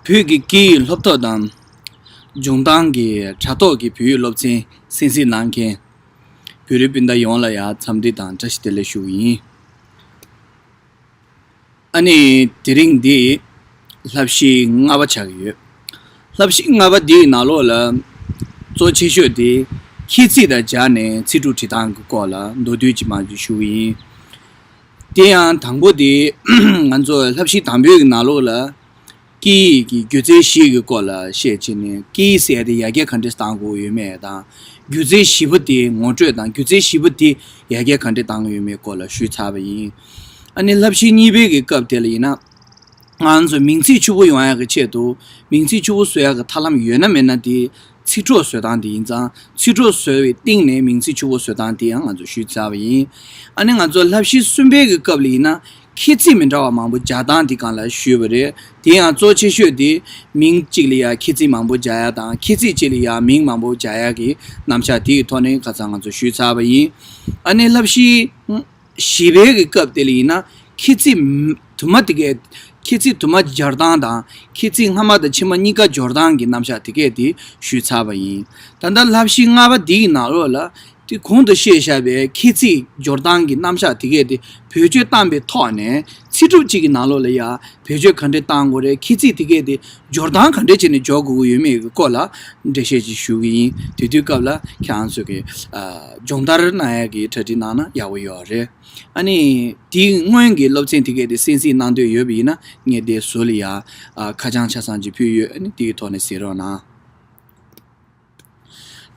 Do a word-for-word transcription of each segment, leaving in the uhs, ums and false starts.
བོད་ཀྱི་སྐད་ཡིག་སློབ་ཐབས་དང་སྦྱོང་སྟངས་ཀྱི་དྲ་ཐོག་གི་བོད་ཡིག་སློབ་ཚན་གསན་གཟིགས་གནང་མཁན་བོད་རིགས་སྤུན་ཟླ་ཡོངས་ལ་ཡང་འཚམས་འདྲི་དང་བཀྲ་ཤིས་བདེ་ལེགས་ཞུ་གི་ཡིན། ཨ་ནི་དེ་རིང་འདི་བསླབ་གཞི་ལྔ་པ་ཆགས་ཀྱི་ཡོད། བསླབ་གཞི་ལྔ་པ་འདིའི་ནང་ལོགས་ལ་གཙོ་ཆེ་ཤོས་དེ་ཁྱད་ཚིག་དང་སྦྱར་ནས་ཚིག་གྲུབ་བྲིས་སྟངས་ཀྱི་སྐོར་ལ་མདོར་བསྡུས་ཅིག་མར་ཞུ་གི་ཡིན། དེ་ཡང་དང་པོ་དེ་ང་ཚོ་བསླབ་གཞི་དང་པོའི་གི་ནང་ལོགས་ལ་སྐད་ཡིག་གི་སྒྱུ་རྩལ་བཞི་གི་སྐོར་ལ་བཤད་ཕྱིན་ནས་སྐད་ཡིག་ཟེར་ཡ་དེ་ཡར་རྒྱས་ག་འདྲས་བཏང་དགོས་ཡོད་མེད་དང་། སྒྱུ་རྩལ་བཞི་པོ་དེ་ངོ་སྤྲོད་དང་སྒྱུ་རྩལ་བཞི་པོ་དེ་ཡར་རྒྱས་ག་འདྲས་བཏང་ཡོད་མེད་སྐོར་ལ་ཞུས་ཚར་བ་ཡིན། ཨ་ནི་བསླབ་གཞི་གཉིས་པའི་གི་སྐབས་དེ་ལ་ཡིན་ན། ང་ཚོ་མིང་ཚིག་ཕྱུག་པོ་ཡོང་ཡག་གི་ཆེད་དུ་མིང་ཚིག་ཕྱུག་པོ་བཟོ་ཡག་གི་ཐབས་ལམ་ཡོད་ན་མེད་ན་དེ་ཚིག་གྲོགས་བཟོ་སྟངས་དེ་ཡིན་ཙང་ཚིག་གྲོགས་བཟོ་བའི་སྟེང་ནས་མིང་ཚིག་ཕྱུག་པོ་བཟོ་སྟངས་དེ་ཡང་ང་ཚོ་ཞུས་ཚར་བ་ཡིན། ཨ་ནི་ང་ཚོ་བསླབ་གཞི་གསུམ་པའི་གི་སྐབས་ལ་ཡིན་ན་ཁྱད་ཚིག་མི་འདྲ་བ་མང་པོ་སྦྱར་སྟངས་དེ་སྒང་ལ་ཞུས་པ་རེད། དེ་ཡང་གཙོ་ཆེ་ཤོས་དེ་མིང་གཅིག་ལ་ཡང་ཁྱད་ཚིག་མང་པོ་སྦྱར་ཡག་དང་ཁྱད་ཚིག་གཅིག་ལ་ཡང་མིང་མང་པོ་སྦྱར་ཡག་གི་རྣམ་གཞག་དེ་ཡི་ཐོག་ནས་ཁ་སང་ང་ཚོ་ཞུས་ཚར་བ་ཡིན། ཨ་ནི་བསླབ་གཞི་བཞི་པའི་གི་སྐབས་དེ་ལ་ཡིན་ན་ཁྱད་ཚིག་དུ་མ་དེ་གས་ཁྱད་ཚིག་དུ་མ་སྦྱར་སྟངས་དང་ཁྱད་ཚིག་སྔ་མ་དང་ཕྱི་མ་གཉིས་ཀ་སྦྱོར་སྟངས་ཀྱི་རྣམ་གཞག་དེ་གས་དེ་ཞུས་ཚར་བ་ཡིན། ད་ལྟ་བསླབ་གཞི་ལྔ་པ་འདི་ཡི་ནང་ལོགས་ལ་དེ་གོང་དུ་བཤད་བཞག་པའི་ཁྱད་ཚིག་སྦྱོར་སྟངས་ཀྱི་རྣམ་གཞག་དེ་གས་དེ་བེད་སྤྱོད་བཏང་པའི་ཐོག་ནས་ཚིག་གྲུབ་གཅིག་གི་ནང་ལོགས་ལ་ཡ་བེད་སྤྱོད་ག་འདྲས་བཏང་དགོས་རེད། ཁྱད་ཚིག་དེ་གས་དེ་སྦྱོར་སྟངས་ག་འདྲས་བྱས་ནས་སྦྱོར་དགོས་ཀྱི་ཡོད་མེད་ཀྱི་སྐོར་ལ་འགྲེལ་བཤད་ཅིག་ཞུ་གི་ཡིན། དེ་དུས་སྐབས་ལ་ཁྱེད་རང་ཚོ་གི་ཨ་སྦྱོང་བརྡར་གནང་ཡག་གི་གྲ་སྒྲིག་གནང་ན་ཡག་པོ་ཡོད་རེད། ཨ་ནི་དེའི་སྔོན་གྱི་སློབ་ཚན་དེ་གས་དེ་གསན་གཟིགས་གནང་འདོད་ཡོད་པ་ཡིན་ན་ངས་དེ་ཟུར་ལ་ཡ་ཨ་ཁ་བྱང་ཆ་ཚང་ཅིག་ཕུལ་ཡོད། ཨ་ནི་དེའི་ཐོག་ནས་གཟིགས་རོགས་གནང་།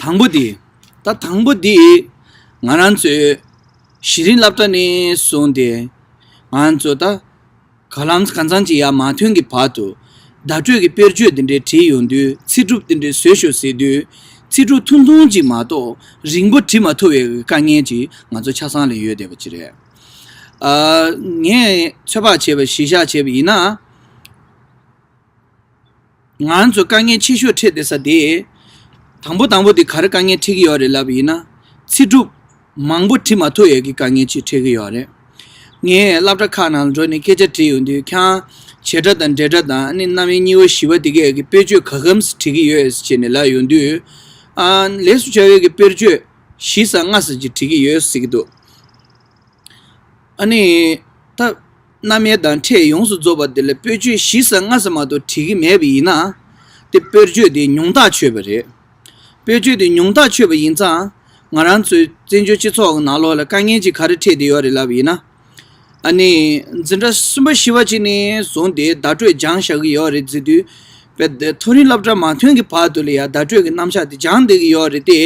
དང་པོ་དེ། ད་དང་པོ་དེ། ང་རང་ཚོས་གཞི་རིམ་སློབ་གྲྭ་ནས་བཟུང་སྟེ། ང་ཚོ་ད་ག་ལམ་གང་འཚམ་ཅིག་ཡར་མ་ཐོན་གྱི་བར་དུ། བརྡ་སྤྲོད་ཀྱི་དཔེར་བརྗོད་འདི་འདྲའི་བྲིས་ཡོང་དུས་ཚིག་གྲུབ་འདི་འདྲའི་བཟོས་ཤོག་ཟེར་དུས། ཚིག་གྲུབ་ཐུང་ཐུང་ཅིག་མ་གཏོགས་རིང་པོ་བྲིས་མ་ཐུབ་པའི་དཀའ་ངལ་ཅིག་ང་ཚོ་ཆ་ཚང་ལ་ཡོད་བསྡད་པ་ཅིག་རེད། ཨ། ངས་ཚོད་དཔག་བྱས་པ་གཞི་བཞག་བྱས་པ་ཡིན་ན། ང་ཚོ་དཀའ་ངལ་ཆེ་ཤོས་འཕྲད་བསྡད་ས་དེ། དང་པོ་དང་པོ་དེ་ག་རེ་དཀའ་ངལ་འཕྲད་ཀྱི་ཡོད་རེད་ལབ་པ་ཡིན་ན། ཚིག་གྲུབ་མང་པོ་བྲིས་མ་ཐུབ་ཡས་ཀྱི་དཀའ་ངལ་ཅིག་འཕྲད་ཀྱི་ཡོད་རེད། ངས་སློབ་གྲྭ་ཁག་ནང་ལ་འགྲོ་ནས་སྐད་ཆ་དྲིས་ཡོང་དུས་ཁྱེད་རང་བྱེད་སྒྲ་དང་འབྲེལ་སྒྲ་དང་ཨ་ནི་རྣམ་དབྱེ་གཉིས་པ་བཞི་པ་དེ་གས་ཀྱི་དཔེར་བརྗོད་ག་གམ་ཞིག་བྲིས་ཀྱི་ཡོད་ཟེར་ནས་ལབ་ཡོང་དུས། ཨ། ལས་སུ་བྱ་བའི་གི་དཔེར་བརྗོད་བཞི་ཙམ་ལྔ་ཙམ་ཅིག་བྲིས་ཀྱི་ཡོད་ཟེར་གྱི་འདུག་ཨ་ནི། ད། རྣམ་དབྱེ་དང་ཕྲད་ཡོངས་སུ་རྫོགས་པ་དེ་ལ་དཔེར་བརྗོད་བཞི་ཙམ་ལྔ་ཙམ་མ་གཏོགས་བྲིས་ཀྱི་མེད་པ་ཡིན་ན། དེ་དཔེར་བརྗོད་དེ་ཉུང་ཐག་ཆོད་པ་རེད། དཔེར་བརྗོད་དེ་ཉུང་ཐག་ཆོད་པ་ཡིན་ཙང་། ང་རང་ཚོའི་བཙན་བྱོལ་སྤྱི་ཚོགས་ཀྱི་ནང་ལོགས་ལ་དཀའ་ངལ་ཅིག་ག་རེ་འཕྲད་བསྡད་ཡོད་རེད་ལབ་པ་ཡིན་ན། ཨ་ནི། འཛིན་གྲྭ་གསུམ་པ་བཞི་པ་ཅིག་ནས་བཟུང་སྟེ་བརྡ་སྤྲོད་སྦྱངས་བཞག་གི་ཡོད་རེད་ཟེར་དུས། དཔེ་དེ་མཐོ་རིམ་སློབ་གྲྭ་མ་ཐོན་གྱི་བར་དུ་ལ་ཡང་བརྡ་སྤྲོད་ཀྱི་རྣམ་གཞག་དེ་སྦྱངས་བསྡད་ཀྱི་ཡོད་རེད་དེ།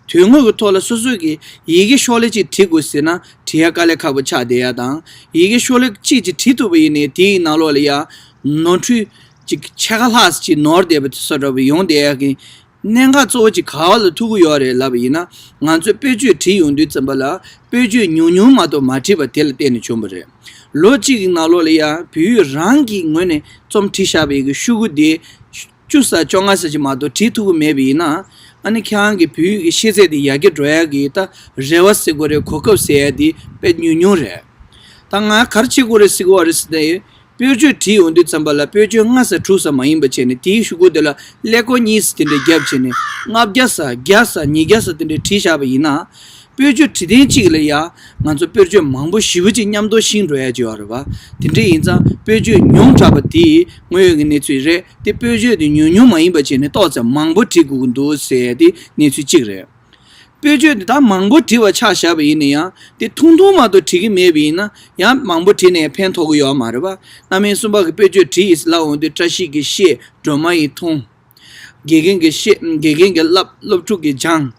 དོན་དངོས་ཀྱི་ཐོག་ལ་སོ་སོ་གི་ཡི་གེ་ཤོག་ལྷེ་གཅིག་བྲིས་དགོས་ཟེར་ན་བྲིས་ཡ་དཀའ་ལས་ཁག་པོ་ཆགས་བསྡད་ཡ་དང་། ཡི་གེ་ཤོག་ལྷེ་གཅིག་ཅིག་བྲིས་ཐུབ་པ་ཡིན་ནའི་དེའི་ནང་ལོགས་ལ་ཡང་ནོར་འཁྲུལ་ཅིག་ཕྱེད་ཀ་ལྷག་ཅིག་ནོར་བསྡད་པ་དེ་ཚོ་འདྲ་པོ་ཡོང་བསྡད་ཡ་གི་གནད་འགག་གཙོ་བོ་གཅིག་ག་བ་ལ་ཐུག་གི་ཡོད་རེད་ལབ་པ་ཡིན་ན། ང་ཚོས་དཔེར་བརྗོད་བྲིས་ཡོང་དུས་ཙམ་པ་ལ་དཔེར་བརྗོད་ཉུང་ཉུང་མ་གཏོགས་མ་བྲིས་པ་དེ་ལ་བརྟེན་ནས་བྱུང་བ་རེད། ལོ་གཅིག་གི་ནང་ལོགས་ལ་ཡང་བོད་ཡིག་རང་གི་ངོས་ནས་རྩོམ་བྲིས་བཞག་པའི་གི་ཤོག་གུ་དེ་བཅུ་ཙམ་བཅོ་ལྔ་ཙམ་ཅིག་མ་གཏོགས་བྲིས་ཐུབ་ཀྱི་མེད་པ་ཡིན་ན། ཨ་ནི་ཁྱེད་རང་གི་བོད་ཡིག་གི་ཤེས་ཚད་དེ་ཡར་རྒྱས་འགྲོ་ཡག་གི་ད་རེ་བ་ཟེར་དགོས་རེད། གོ་སྐབས་ཟེར་ཡག་དེ་དཔེ་ཉུང་ཉུང་རེད། ད་ང་ག་རེ་བྱེད་དགོས་རེད་ཟེར་གྱི་ཡོད་རེད་ཟེར་ན། དཔེར་བརྗོད་བྲིས་ཡོང་དུས་ཙམ་པ་ལ་དཔེར་བརྗོད་ལྔ་ཙམ་དྲུག་ཙམ་མ་ཡིན་པ་བྱས་ནས་དེའི་ཤོག་གུ་དེ་ལ་ཀླད་ཀོར་གཉིས་ཙམ་དེ་འདྲ་བརྒྱབ་བྱས་ནས་ལྔ་བརྒྱ་ཙམ་བརྒྱ་ཙམ་ཉིས་བརྒྱ་ཙམ་དེ་འདྲ་བྲིས་བཞག་པ་ཡིན་ན། དཔེར་བརྗོད་བྲིས་ཐེངས་གཅིག་ལ་ཡ་ང་ཚོ་དཔེར་བརྗོད་མང་པོ་ཞེ་པོ་ཅིག་མཉམ་དུ་ཤེས་འགྲོ་ཡ་ཅིག་ཡོད་རེད་པ། དེ་འདྲ་ཡིན་ཙང་དཔེར་བརྗོད་ཉུང་དྲགས་པ་དེ་དངོས་ཡོད་ཀྱི་གནས་ཚུལ་རེད་དེ། དཔེར་བརྗོད་དེ་ཉུང་ཉུང་མ་ཡིན་པ་བྱས་ནས་ཏོག་ཙམ་མང་པོ་བྲིས་དགོས་ཀྱི་འདུག་ཟེར་ཡ་དེ་གནས་ཚུལ་གཅིག་རེད། དཔེར་བརྗོད་འདི་དག་མང་པོ་བྲིས་པ་ཆ་བཞག་པ་ཡིན་ན་ཡང་དེ་ཐུང་ཐུང་མ་གཏོགས་བྲིས་ཀྱི་མེད་པ་ཡིན་ན་ཡང་མང་པོ་བྲིས་ནས་ཕན་ཐོགས་ཀྱི་ཡོད་མ་རེད་པ། རྣམ་དབྱེ་གསུམ་པ་གི་དཔེར་བརྗོད་བྲིས་ཡིན་ལབ་འོང་དུས་བཀྲ་ཤིས་ཀྱིས་ཤེས། སྒྲོལ་མ་ཡིས་མཐོང་། དགེ་རྒན་གྱིས་བཤད། དགེ་རྒན་གྱིས་བསླབ། སློབ་ཕྲུག་གིས་སྦྱངས།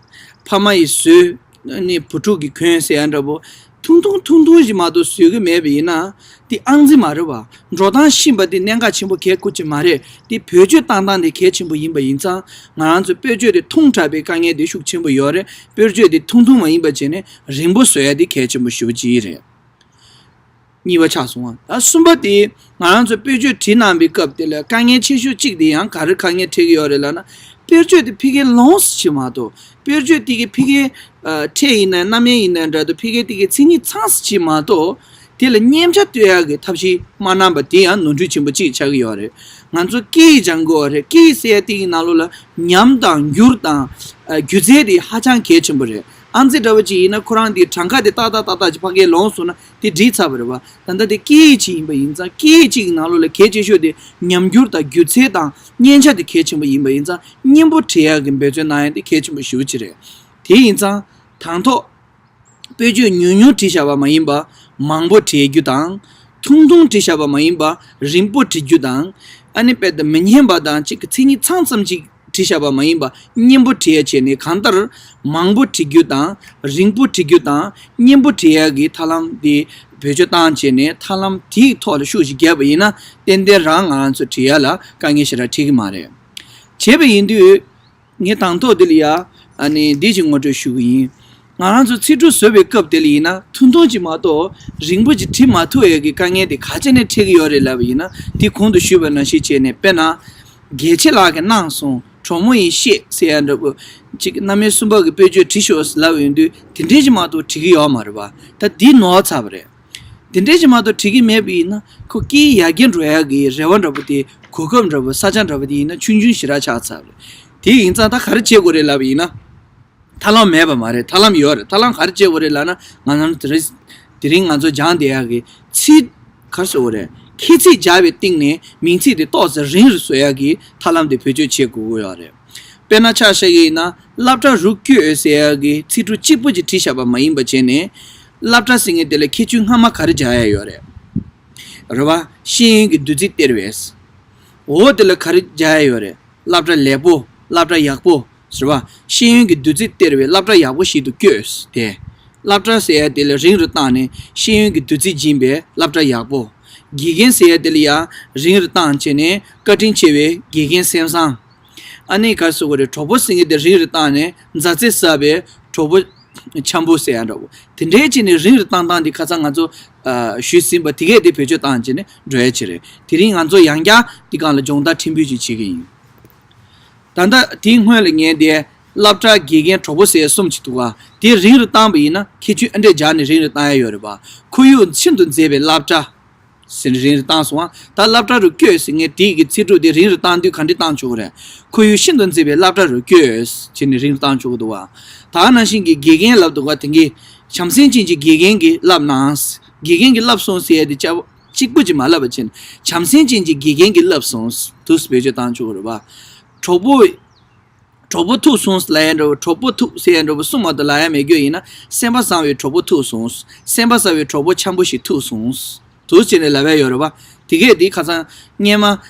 ཕ་མ་ཡིས་བཟོས། ཨ་ནི་བུ་ཕྲུག་གིས་གོན་ཟེར་ཡ་འདྲ་པོ། ཐུང་ཐུང་ཐུང་ཐུང་ཞིག་མ་གཏོགས་བཟོས་ཀྱི་མེད་པ་ཡིན་ན། དེ་ཨང་རྩིས་མ་རེད་བ། འགྲོ་སྟངས་ཤེས་པ་དེ་གནད་འགག་ཆེན་པོ་གལ་ཁུར་ཅིག་མ་རེད། དེ་བེད་སྤྱོད་བཏང་སྟངས་དེ་གལ་ཆེན་པོ་ཡིན་པ་ཡིན་ཙང་། ང་རང་ཚོ་དཔེར་བརྗོད་དེ་ཐུང་དྲགས་པའི་དཀའ་ངལ་དེ་ཤུགས་ཆེན་པོ་ཡོད་རེད། དཔེར་བརྗོད་དེ་ཐུང་ཐུང་མ་ཡིན་པ་བྱས་ནས་རིང་པོ་བཟོ་ཡ་དེ་གལ་ཆེན་པོ་ཞེ་པོ་ཅིག་རེད། གཉིས་པ་ཆགས་སོང་བ། ད་གསུམ་པ་དེ་ང་རང་ཚོ་དཔེར་བརྗོད་བྲིས་གནང་པའི་སྐབས་དེ་ལ་དཀའ་ངལ་ཆེ་ཤོས་གཅིག་དེ་ཡང་ག་རེ་དཀའ་ངལ་འཕྲད་ཀྱི་ཡོད་རེད་ལབ་ན། དཔེར་བརྗོད་དེ་ཕ་གིར་ལོངས་སུ་ཕྱིན་མ་གཏོགས། དཔེར་བརྗོད་དེ་གི་ཕ་གིའི་ཨ་ཕྲད་ཡིན་ན་རྣམ་དབྱེ་ཡིན་ན་འདྲ་འདུག་ཕ་གིའི་དེ་གི་མཚན་ཉིད་ཚང་སུ་ཕྱིན་མ་གཏོགས། དེ་ལ་སྙན་ཆ་སྟོན་ཡག་གི་ཐབས་ཤེས་མ་གནང་པ་དེ་ཡང་ནོར་འཁྲུལ་ཆེན་པོ་གཅིག་ཆགས་ཀྱི་ཡོད་རེད། ང་ཚོ་སྐད་ཡིག་སྦྱང་དགོས་པ་རེད། སྐད་ཡིག་ཟེར་ཡ་དེ་ཡི་ནང་ལོགས་ལ་ཉམས་དང་འགྱུར་དང་། ཨ། སྒྱུ་རྩལ་དེ་ཧ་ཅང་གལ་ཆེན་པོ་རེད། ཨ་ཙི་འདྲ་བོ་ཅིག་ཡིན་ན་ཁོ་རང་དེ་གྲངས་ཀ་དེ་ཏག་ཏག་ཏག་ཏག་ཅིག་ཕ་གིར་ལོངས་སོང་ན་དེ་འགྲིག་ཚར་བ་རེད་བ། ད་ལྟ་དེ་སྐད་ཡིག་ཅིག་ཡིན་པ་ཡིན་ཙང་སྐད་ཡིག་ཅིག་གི་ནང་ལོགས་ལ་གལ་ཆེ་ཤོས་དེ་ཉམས་འགྱུར་དང་སྒྱུ་རྩལ་དང་སྙན་ཆ་དེ་གལ་ཆེན་པོ་ཡིན་པ་ཡིན་ཙང་སྙན་པོ་བྲིས་ཡག་གི་འབད་བརྩོན་གནང་ཡག་དེ་གལ་ཆེན་པོ་ཞེ་པོ་ཅིག་རེད། དེ་ཡིན་ཙང་དང་ཐོག་དཔེ་བརྗོད་ཉུང་ཉུང་བྲིས་བཞག་པ་མ་ཡིན་པ། མང་པོ་བྲིས་རྒྱུ་དང་། ཐུང་ཐུང་བྲིས་བཞག་པ་མ་ཡིན་པ། རིང་པོ་བྲིས་རྒྱུ་དང་། ཨ་ནི་དཔེ་དེ་མི་སྙན་པ་དང་གཅིག་གི་མཚན་ཉིད་ཚང་ཙམ་ཅིག་བྲིས་བཞག་པ་མ་ཡིན་པ། སྙན་པོ་བྲིས་ཡ་བྱས་ནས་གང་ལྟར་མང་པོ་བྲིས་རྒྱུ་དང་། རིང་པོ་བྲིས་རྒྱུ་དང་། སྙན་པོ་བྲིས་ཡ་གི་ཐབས་ལམ་དེ་བེད་སྤྱོད་བཏང་བྱས་ནས་ཐབས་ལམ་དེའི་ཐོག་ལ་ཤུགས་ཤིག་བརྒྱབ་པ་ཡིན་ན་ཏན་ཏན་རང་ང་རང་ཚོ་བྲིས་ཡ་ལ་དཀའ་ངལ་ཞེ་དྲག་འཕྲད་ཀྱི་མ་རེད། བྱས་པ་ཡིན་དུས། ངས་དང་ཐོག་འདི་ལ་ཡ། ཨ་ནི་འདི་ཅིག་ངོ་སྤྲོད་ཞུ་གི་ཡིན། ང་རང་ཚོ་ཚིག་འབྲུ་བཟོ་བའི་སྐབས་དེ་ལ་ཡིན་ན་ཐུང་ཐུང་ཅིག་མ་གཏོགས་རིང་པོ་ཅིག་བྲིས་མ་ཐུབ་ཡས་ཀྱི་དཀའ་ངལ་དེ་ག་ཅི་ནས་འཕྲད་ཀྱི་ཡོད་རེད་ལབ་པ་ཡིན་ན། དེ་གོང་དུ་ཞུས་པ་ནང་བཞིན་བྱས་ནས། དཔེར་ན། རྒྱལ་ཆེ་ལགས་ཀྱིས་གནང་སོང་། གྲོགས་མོ་ཡིས་བཤད་ཟེར་ཡ་འདྲ་པོ། ཅིག་རྣམ་དབྱེ་གསུམ་པ་གི་དཔེ་བརྗོད་བྲིས་ཤོག་ལབ་ཡོང་དུས་དེ་འདྲས་ཅིག་མ་གཏོགས་བྲིས་ཀྱི་ཡོད་མ་རེད་པ། ད་འདི་ནོར་ཚར་བ་རེད། དེ་འདྲས་ཅིག་མ་གཏོགས་བྲིས་ཀྱི་མེད་པ་ཡིན་ན་ཁོ་སྐད་ཡར་རྒྱས་འགྲོ་ཡག་གི་རེ་བ་འདྲ་པོ་དེ། གོ་སྐབས་འདྲ་པོ། ས་ཆ་འདྲ་པོ་དེ་ཡིན་ན་ཆུང་ཆུང་ཞེ་དྲག་ཆགས་ཚར་བ་རེད། དེ་ཡིན་ཙང་ད་ག་རེ་བྱེད་དགོས་རེད་ལབ་པ་ཡིན་ན། ཐབས་ལམ་མེད་པ་མ་རེད། ཐབས་ལམ་ཡོད་རེད། ཐབས་ལམ་ག་རེ་བྱེད་དགོས་རེད་ལབ་ན། ང་རང་དེ་རིང་དེ་རིང་ང་ཚོ་སྦྱང་བསྡད་ཡག་གི་ཚིག་ག་རེ་ཟེར་དགོས་རེད། ཁྱད་ཚིག་སྦྱར་བའི་སྟེང་ནས་མིང་ཚིག་དེ་ཏོག་ཙམ་རིང་རུ་བཟོ་ཡག་གི་ཐབས་ལམ་དེ་བེད་སྤྱོད་བྱེད་དགོས་ཀྱི་ཡོད་རེད། དཔེར་ན་ཆ་བཞག་གི་ཡིན་ན། སློབ་གྲྭ་རུ་བསྐྱོད་ཟེར་ཡག་གི་ཚིག་འབྲུ་གཅིག་པོ་ཅིག་བྲིས་བཞག་པ་མ་ཡིན་པ་བྱས་ནས། སློབ་གྲྭ་ཟེར་མཁན་དེ་ལ་ཁྱད་ཆོས་སྔ་མ་ག་རེ་སྦྱར་ཡ་ཡོད་རེད། རེད་བ། ཤེས་ཡོན་གྱི་བདུད་རྩི་སྟེར་བས། འོ་དེ་ལ་ག་རེ་སྦྱར་ཡ་ཡོད་རེད། སློབ་གྲྭ་ལེགས་པོ། སློབ་གྲྭ་ཡག་པོ། རེད་བ། ཤེས་ཡོན་གྱི་བདུད་རྩི་སྟེར་བའི་སློབ་གྲྭ་ཡག་པོ་ཞིག་ཏུ་བསྐྱོད་དེ། སློབ་གྲྭ་ཟེར་ཡ་དེ་ལ་རིང་རུ་བཏང་ནས་ཤེས་ཡོན་གྱི་བདུད་རྩི་སྦྱིན་པའི་སློབ་གྲྭ་ཡག་པོ། དགེ་རྒན་ཟེར་ཡ་དེ་ལ་ཡང་རིང་རུ་བཏང་བྱས་ནས་བཀའ་དྲིན་ཆེ་བའི་དགེ་རྒན་སེམས་བཟང་། ཨ་ནི་ག་རེ་ཟེར་དགོས་རེད། གྲོགས་པོ་ཟེར་མཁན་དེ་རིང་རུ་བཏང་ནས་མཛའ་བརྩེ་ཟབ་པའི་གྲོགས་པོ་འཆམ་པོ་ཟེར་ཡ་འདྲ་བོ། དེ་འདྲའི་བྱས་ནས་རིང་རུ་བཏང་སྟངས་འདི་ཁ་སང་ང་ཚོ་ཨ་ཞུས་ཟིན་པ་དེ་གས་དེ་བེད་སྤྱོད་བཏང་བྱས་ནས་འགྲོ་ཡ་ཅིག་རེད། དེ་རིང་ང་ཚོ་ཡང་བསྐྱར་འདི་སྒང་ལ་སྦྱོང་བརྡར་ཕྲན་བུ་ཅིག་བྱེད་ཀྱི་ཡིན། ད་ལྟ་དེའི་སྔོན་ལ་ངས་དེ་སློབ་གྲྭ། དགེ་རྒན། གྲོགས་པོ་ཟེར་གསུམ་ཅིག་འདུག་ག་དེ་རིང་རུ་བཏང་པ་ཡིན་ན་ཁྱད་ཆོས་ཨ་འདྲས་སྦྱར་ནས་རིང་རུ་བཏང་ཡ་ཡོད་རེད་པ། ཁོར་ཡུག་ཤིན་ཏུ་མཛེས་པའི་སློབ་གྲྭ་ཟེར་ནས་རིང་རུ་བཏང་སོང་ང་། ད་སློབ་གྲྭ་རུ་བསྐྱོད་ཟེར་མཁན་དེ་གི་ཚིག་འབྲུ་དེ་རིང་རུ་བཏང་དུས་ག་འདྲས་བཏང་ཆོག་གི་རེད། ཁོར་ཡུག་ཤིན་ཏུ་མཛེས་པའི་སློབ་གྲྭ་རུ་བསྐྱོད་ཟེར་ནས་རིང་རུ་བཏང་ཆོག་གི་འདུག་བ། ད་ནང་བཞིན་གྱི་དགེ་རྒན་ལབ་འདུག་ག་དེ་གི་བྱམས་སེམས་ཅན་གྱི་དགེ་རྒན་གྱིས་བསླབ་གནང་། དགེ་རྒན་གྱིས་བསླབ་སོང་ཟེར་ཡ་དེ་ཅག་གཅིག་པུ་ཅིག་མ་ལབ་པ་བྱས་ནས། བྱམས་སེམས་ཅན་གྱི་དགེ་རྒན་གྱིས་བསླབ་སོང་དུས་བེད་སྤྱོད་བཏང་ཆོག་གི་རེད་པ། གྲོགས་པོ། གྲོགས་པོ་ཐུག་སོང་ལབ་ཡ་འདྲ་བོ། གྲོགས་པོ་ཐུག་ཟེར་ཡ་འདྲ་བོ་གསུངས་མ་ཐུབ་ལབ་ཡ་མེད་རྒྱུ་ཡིན་ན། སེམས་པ་བཟང་བའི་གྲོགས་པོ་ཐུག་སོང་། སེམས་པ་བཟང་བའི་གྲོགས་པོ་འཆམ་པོ་ཞིག་ཐུག་སོང་། དུ་བྱས་ནས་ལབ་ཡ་ཡོད་རེད་པ། དེ་གས་དེ་ཁ་སང་སྔོན་མ་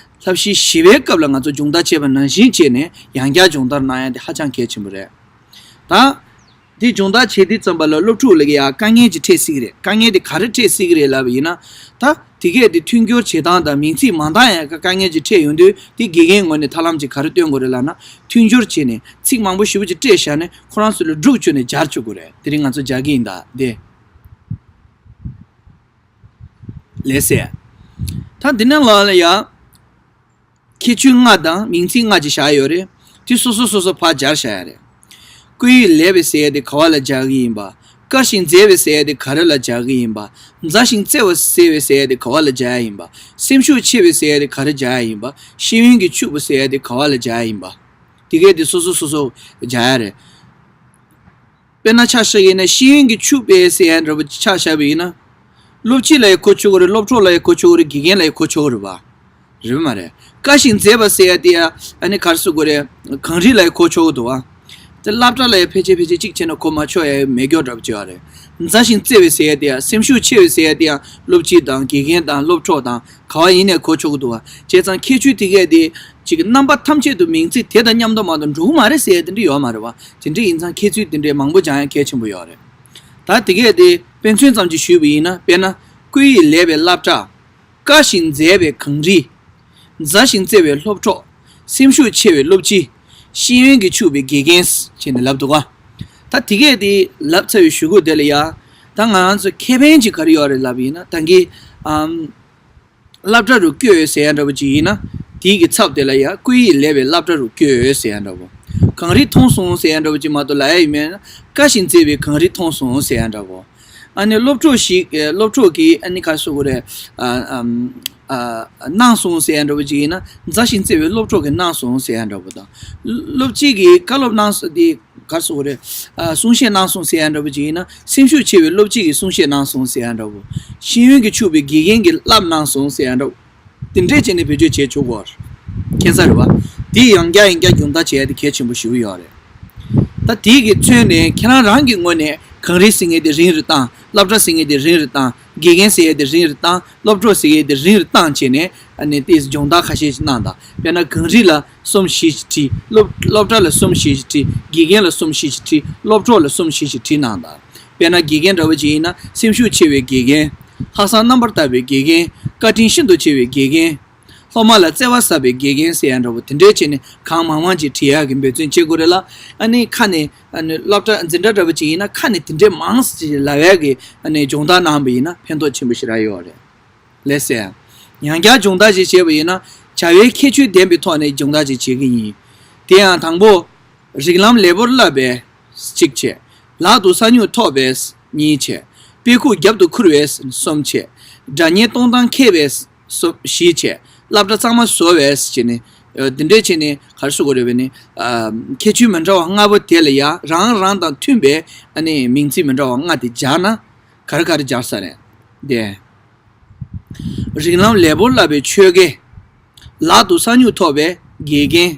ལྷ་བཞི་ཞི་བའི་སྐབས་ལ་ང་ཚོ་སྦྱོང་བརྡར་བྱས་པ་ནང་བཞིན་བྱས་ནས་ཡང་བསྐྱར་སྦྱོང་བརྡར་གནང་ཡ་དེ་ཧ་ཅང་གལ་ཆེན་པོ་རེད། ད། དེ་སྦྱོང་བརྡར་བྱེད་དུས་ཙམ་པ་ལ་སློབ་ཕྲུག་ལ་ཡང་དཀའ་ངལ་ཅིག་འཕྲད་སྲིད་ཀྱི་རེད། དཀའ་ངལ་དེ་ག་རེ་འཕྲད་སྲིད་ཀྱི་རེད་ལབ་པ་ཡིན་ན། ད་དེ་གས་དེ་མཐུན་སྦྱོར་བྱེད་སྟངས་དང་མིང་ཚིག་མ་འདང་ཡ་གི་དཀའ་ངལ་ཅིག་འཕྲད་ཡོང་དུས། དེ་དགེ་རྒན་ངོས་ནས་ཐབས་ལམ་ཅིག་ག་རེ་སྟོན་དགོས་རེད་ལབ་ན། མཐུན་སྦྱོར་བྱས་ནས་ཚིག་མང་པོ་ཞེ་པོ་ཅིག་སྤྲད་བཞག་ནས་ཁོ་རང་ཚོ་ལ་སྒྲུག་བཅུག་ནས་སྦྱར་བཅུག་དགོས་རེད། དེ་རིང་ང་ཚོ་སྦྱར་གྱི་ཡིན་ད་དེ། ལགས་སེ། ད་འདི་ནང་ལ་ཡ། ཁྱད་ཆོས་ལྔ་དང་མིང་ཚིག་ལྔ་ཅིག་བཞག་ཡོད་རེད། དེ་སོ་སོ་སོ་སོ་ཕར་སྦྱར་བཞག་ཡ་རེད། སྐུ་ཡི་ལེགས་པའི་ཟེར་ཡ་དེ་ག་བ་ལ་སྦྱར་གི་ཡིན་པ། དཀའ་ཞིང་མཛེས་པའི་ཟེར་ཡ་དེ་ག་རེ་ལ་སྦྱར་གི་ཡིན་པ། མཛའ་ཞིང་བརྩེ་བ་ཟེར་བའི་ཟེར་ཡ་དེ་ག་བ་ལ་སྦྱར་ཡ་ཡིན་པ། སེམས་ཤུགས་ཆེ་བའི་ཟེར་ཡ་དེ་ག་རེ་སྦྱར་ཡ་ཡིན་པ། ཤེས་ཡོན་གྱིས་ཕྱུག་པ་ཟེར་ཡ་དེ་ག་བ་ལ་སྦྱར་ཡ་ཡིན་པ། དེ་གས་དེ་སོ་སོ་སོ་སོ་སྦྱར་ཡ་རེད། དཔེར་ན་ཆ་བཞག་ཡིན་ན། ཤེས་ཡོན་གྱིས་ཕྱུག་པའི་ཟེར་ཡ་འདྲ་པོ་ཆ་བཞག་པ་ཡིན་ན། སློབ་སྤྱི་ལ་ཡང་གོ་ཆོག་གི་རེད། སློབ་གྲོགས་ལ་ཡང་གོ་ཆོག་གི་རེད། དགེ་རྒན་ལ་ཡང་གོ་ཆོག་གི་རེད་པ། རེད་པ་མ་རེད། དཀའ་ཞིང་མཛེས་པ་ཟེར་ཡ་དེ་ཡང་ཨ་ནི་ག་རེ་ཟེར་དགོས་རེད། གངས་རི་ལ་ཡང་གོ་ཆོག་གི་འདུག་པ། དེ་སློབ་གྲྭ་ལ་ཡང་ཕལ་ཆེར་ཕལ་ཆེར་གཅིག་བྱས་ན་གོ་མ་ཆོག་ཡ་མེད་རྒྱུ་འདྲ་པོ་ཅིག་ཡོད་རེད། མཛའ་ཞིང་བརྩེ་བའི་ཟེར་ཡ་དེ་ཡང་། སེམས་ཤུགས་ཆེ་བའི་ཟེར་ཡ་དེ་ཡང་སློབ་སྤྱི་དང་དགེ་རྒན་དང་སློབ་གྲོགས་དང་ག་བ་ཡིན་ནའི་གོ་ཆོག་གི་འདུག་པ། བྱས་ཙང་ཁྱད་ཆོས་དེ་གས་དེ་ཅིག་རྣམ་པ་ཐམས་ཅད་དུ་མིང་ཚིག་དེ་དང་མཉམ་དུ་མ་གཏོགས་འགྲོ་གི་མ་རེད་ཟེར་ཡ་དེ་འདྲ་ཡོད་མ་རེད་པ། དེ་འདྲ་ཡིན་ཙང་ཁྱད་ཆོས་དེ་འདྲའི་མང་པོ་སྦྱང་ཡ་གལ་ཆེན་པོ་ཡོད་རེད། ད་དེ་གས་དེ་དཔེ་མཚོན་ཙམ་ཅིག་ཞུས་པ་ཡིན་ན། དཔེར་ན། སྐུ་ཡི་ལེགས་པའི་སློབ་གྲྭ། དཀའ་ཞིང་མཛེས་པའི་གངས་རི། མཛའ་ཞིང་བརྩེ་བའི་སློབ་གྲོགས། སེམས་ཤུགས་ཆེ་བའི་སློབ་སྤྱི། ཤེས་ཡོན་གྱིས་ཕྱུག་པའི་དགེ་རྒན། བྱས་ནས་ལབ་འདུག་ག་ད་དེ་གས་དེ་ལབ་ཚར་བའི་གཞུག་གུ་དེ་ལ་ཡ། ད་ང་རང་ཚོ་ཁེ་ཕན་ཅིག་ག་རེ་ཡོད་རེད་ལབ་པ་ཡིན་ན། ད་གིན་ཨམ། སློབ་གྲྭ་རུ་བསྐྱོད་ཟེར་ཡ་འདྲ་པོ་ཅིག་ཡིན་ན། དེའི་གི་ཚབ་དེ་ལ་ཡ། སྐུ་ཡི་ལེགས་པའི་སློབ་གྲྭ་རུ་བསྐྱོད་ཟེར་ཡ་འདྲ་པོ། གངས་རི་མཐོང་སོང་ཟེར་ཡ་འདྲ་པོ་ཅིག་མ་གཏོགས་ལབ་ཡ་ཡིན་མིན་ན། དཀའ་ཞིང་མཛེས་པའི་གངས་རི་མཐོང་སོང་ཟེར་ཡ་འདྲ་པོ། ཨ་ནི་སློབ་གྲོགས་ཤིག་ཨེ་སློབ་གྲོགས་ཀྱིས་ཨ་ནི་ག་རེ་ཟེར་དགོས་རེད། ཨ་ཨམ་ཨ་གནང་སོང་ཟེར་ཡ་འདྲ་པོ་ཅིག་ཡིན་ན། མཛའ་ཞིང་བརྩེ་བའི་སློབ་གྲོགས་ཀྱིས་གནང་སོང་ཟེར་ཡ་འདྲ་པོ་དང་། སློབ་སྤྱི་གིས་བཀའ་སློབ་གནང་སོང་དེ་ག་རེ་ཟེར་དགོས་རེད། ཨ་གསུང་བཤད་གནང་སོང་ཟེར་ཡ་འདྲ་པོ་ཅིག་ཡིན་ན། སེམས་ཤུགས་ཆེ་བའི་སློབ་སྤྱི་གིས་གསུང་བཤད་གནང་སོང་ཟེར་ཡ་འདྲ་པོ། ཤེས་ཡོན་གྱིས་ཕྱུག་པའི་དགེ་རྒན་གྱིས་བསླབ་གནང་སོང་ཟེར་ཡ་འདྲ་པོ། དེ་འདྲས་བྱས་ནས་བེད་སྤྱོད་བྱས་ཆོག་གོ། མཁྱེན་ས་རེད་བ། དེ་ཡང་བསྐྱར་ཡང་བསྐྱར་སྦྱོང་བརྡར་བྱས་ཏེ་གལ་ཆེན་པོ་ཞེ་པོ་ཡོད་རེད། ད་དེ་གི་མཚོན་ནས་ཁྱེད་རང་རང་གི་ངོས་ནས་གངས་རི་ཟེར་མཁན་དེ་རིང་རུ་བཏང་། སློབ་གྲྭ་ཟེར་མཁན་དེ་རིང་རུ་བཏང་། དགེ་རྒན་ཟེར་ཡས་དེ་རིང་རུ་བཏང་། སློབ་གྲོགས་ཟེར་ཡས་དེ་རིང་རུ་བཏང་བྱས་ནས་ཨ་ནི་དེ་སྦྱོང་བརྡར་ཁ་ཤས་ཤིག་གནང་དང་། དཔེར་ན་གངས་རི་ལ་རྩོམ་བཞི་ཞིག་བྲིས། སློབ་སློབ་གྲྭ་ལ་རྩོམ་བཞི་ཞིག་བྲིས། དགེ་རྒན་ལ་རྩོམ་བཞི་ཞིག་བྲིས། སློབ་གྲོགས་ལ་རྩོམ་བཞི་ཞིག་བྲིས་གནང་དང་། དཔེར་ན་དགེ་རྒན་འདྲ་བོ་ཅིག་ཡིན་ན། སེམས་ཤུགས་ཆེ་བའི་དགེ་རྒན། ལྷག་བསམ་རྣམ་པར་དག་པའི་དགེ་རྒན། བཀའ་དྲིན་ཤིན་ཏུ་ཆེ་བའི་དགེ་རྒན། སློབ་མ་ལ་བརྩེ་བ་ཟབ་པའི་དགེ་རྒན་ཟེར་ཡ་འདྲ་བོ་དེ་འདྲས་བྱས་ནས་གང་མང་མང་ཅིག་བྲིས་ཡག་གི་འབད་བརྩོན་བྱེད་དགོས་རེད་ལ། ཨ་ནི་ཁ་ནས་ཨ་ནི་སློབ་གྲྭ་འཛིན་གྲྭ་འདྲ་བོ་ཅིག་ཡིན་ན། ཁ་ནས་དེ་འདྲས་མང་ཙམ་ཅིག་ལབ་ཡག་གི་ཨ་ནི་སྦྱོང་བརྡར་གནང་བ་ཡིན་ན་ཕན་ཐོགས་ཆེན་པོ་ཞེ་དྲག་ཡོད་རེད། ལགས་སེ། ཡང་བསྐྱར་སྦྱོང་བརྡར་ཅིག་བྱས་པ་ཡིན་ན། བྱ་བའི་ཁྱད་ཆོས་ལྡན་པའི་ཐོག་ནས་སྦྱོང་བརྡར་ཅིག་བྱེད་ཀྱི་ཡིན། དེ་ཡང་དང་པོ། རིགས་ལམ་ལེགས་པོར་བསླབས་པས་གཅིག་བྱས། ལག་ཏུ་ས་སྨྱུག་ཐོགས་པས་གཉིས་བྱས། དཔེ་ཁུག་རྒྱབ་ཏུ་ཁུར་བས་གསུམ་བྱས། སྒྲ་སྙན་གཏོང་སྟངས་མཁས་པས་གསུམ་བཞི་བྱས། སློབ་གྲྭ་གཙང་མ་བཟོ་བས་བྱས་ནས། ཨ་འདི་འདྲས་བྱས་ནས་ག་རེ་ཟེར་དགོས་རེད་པས་ནི། ཨ་ཁྱད་ཆོས་མི་འདྲ་བ་ལྔ་པོ་དེ་ལ་ཡང་རང་རང་དང་མཐུན་པའི་ཨ་ནི་མིང་ཚིག་མི་འདྲ་བ་ལྔ་དེ་སྦྱར་ན་ག་རེ་ག་རེ་སྦྱར་ས་རེད། དེ། རིགས་ལམ་ལེགས་པོར་བསླབས་པའི་ཆོས་དགེ། ལག་ཏུ་ས་སྨྱུག་ཐོགས་པའི་དགེ་རྒན།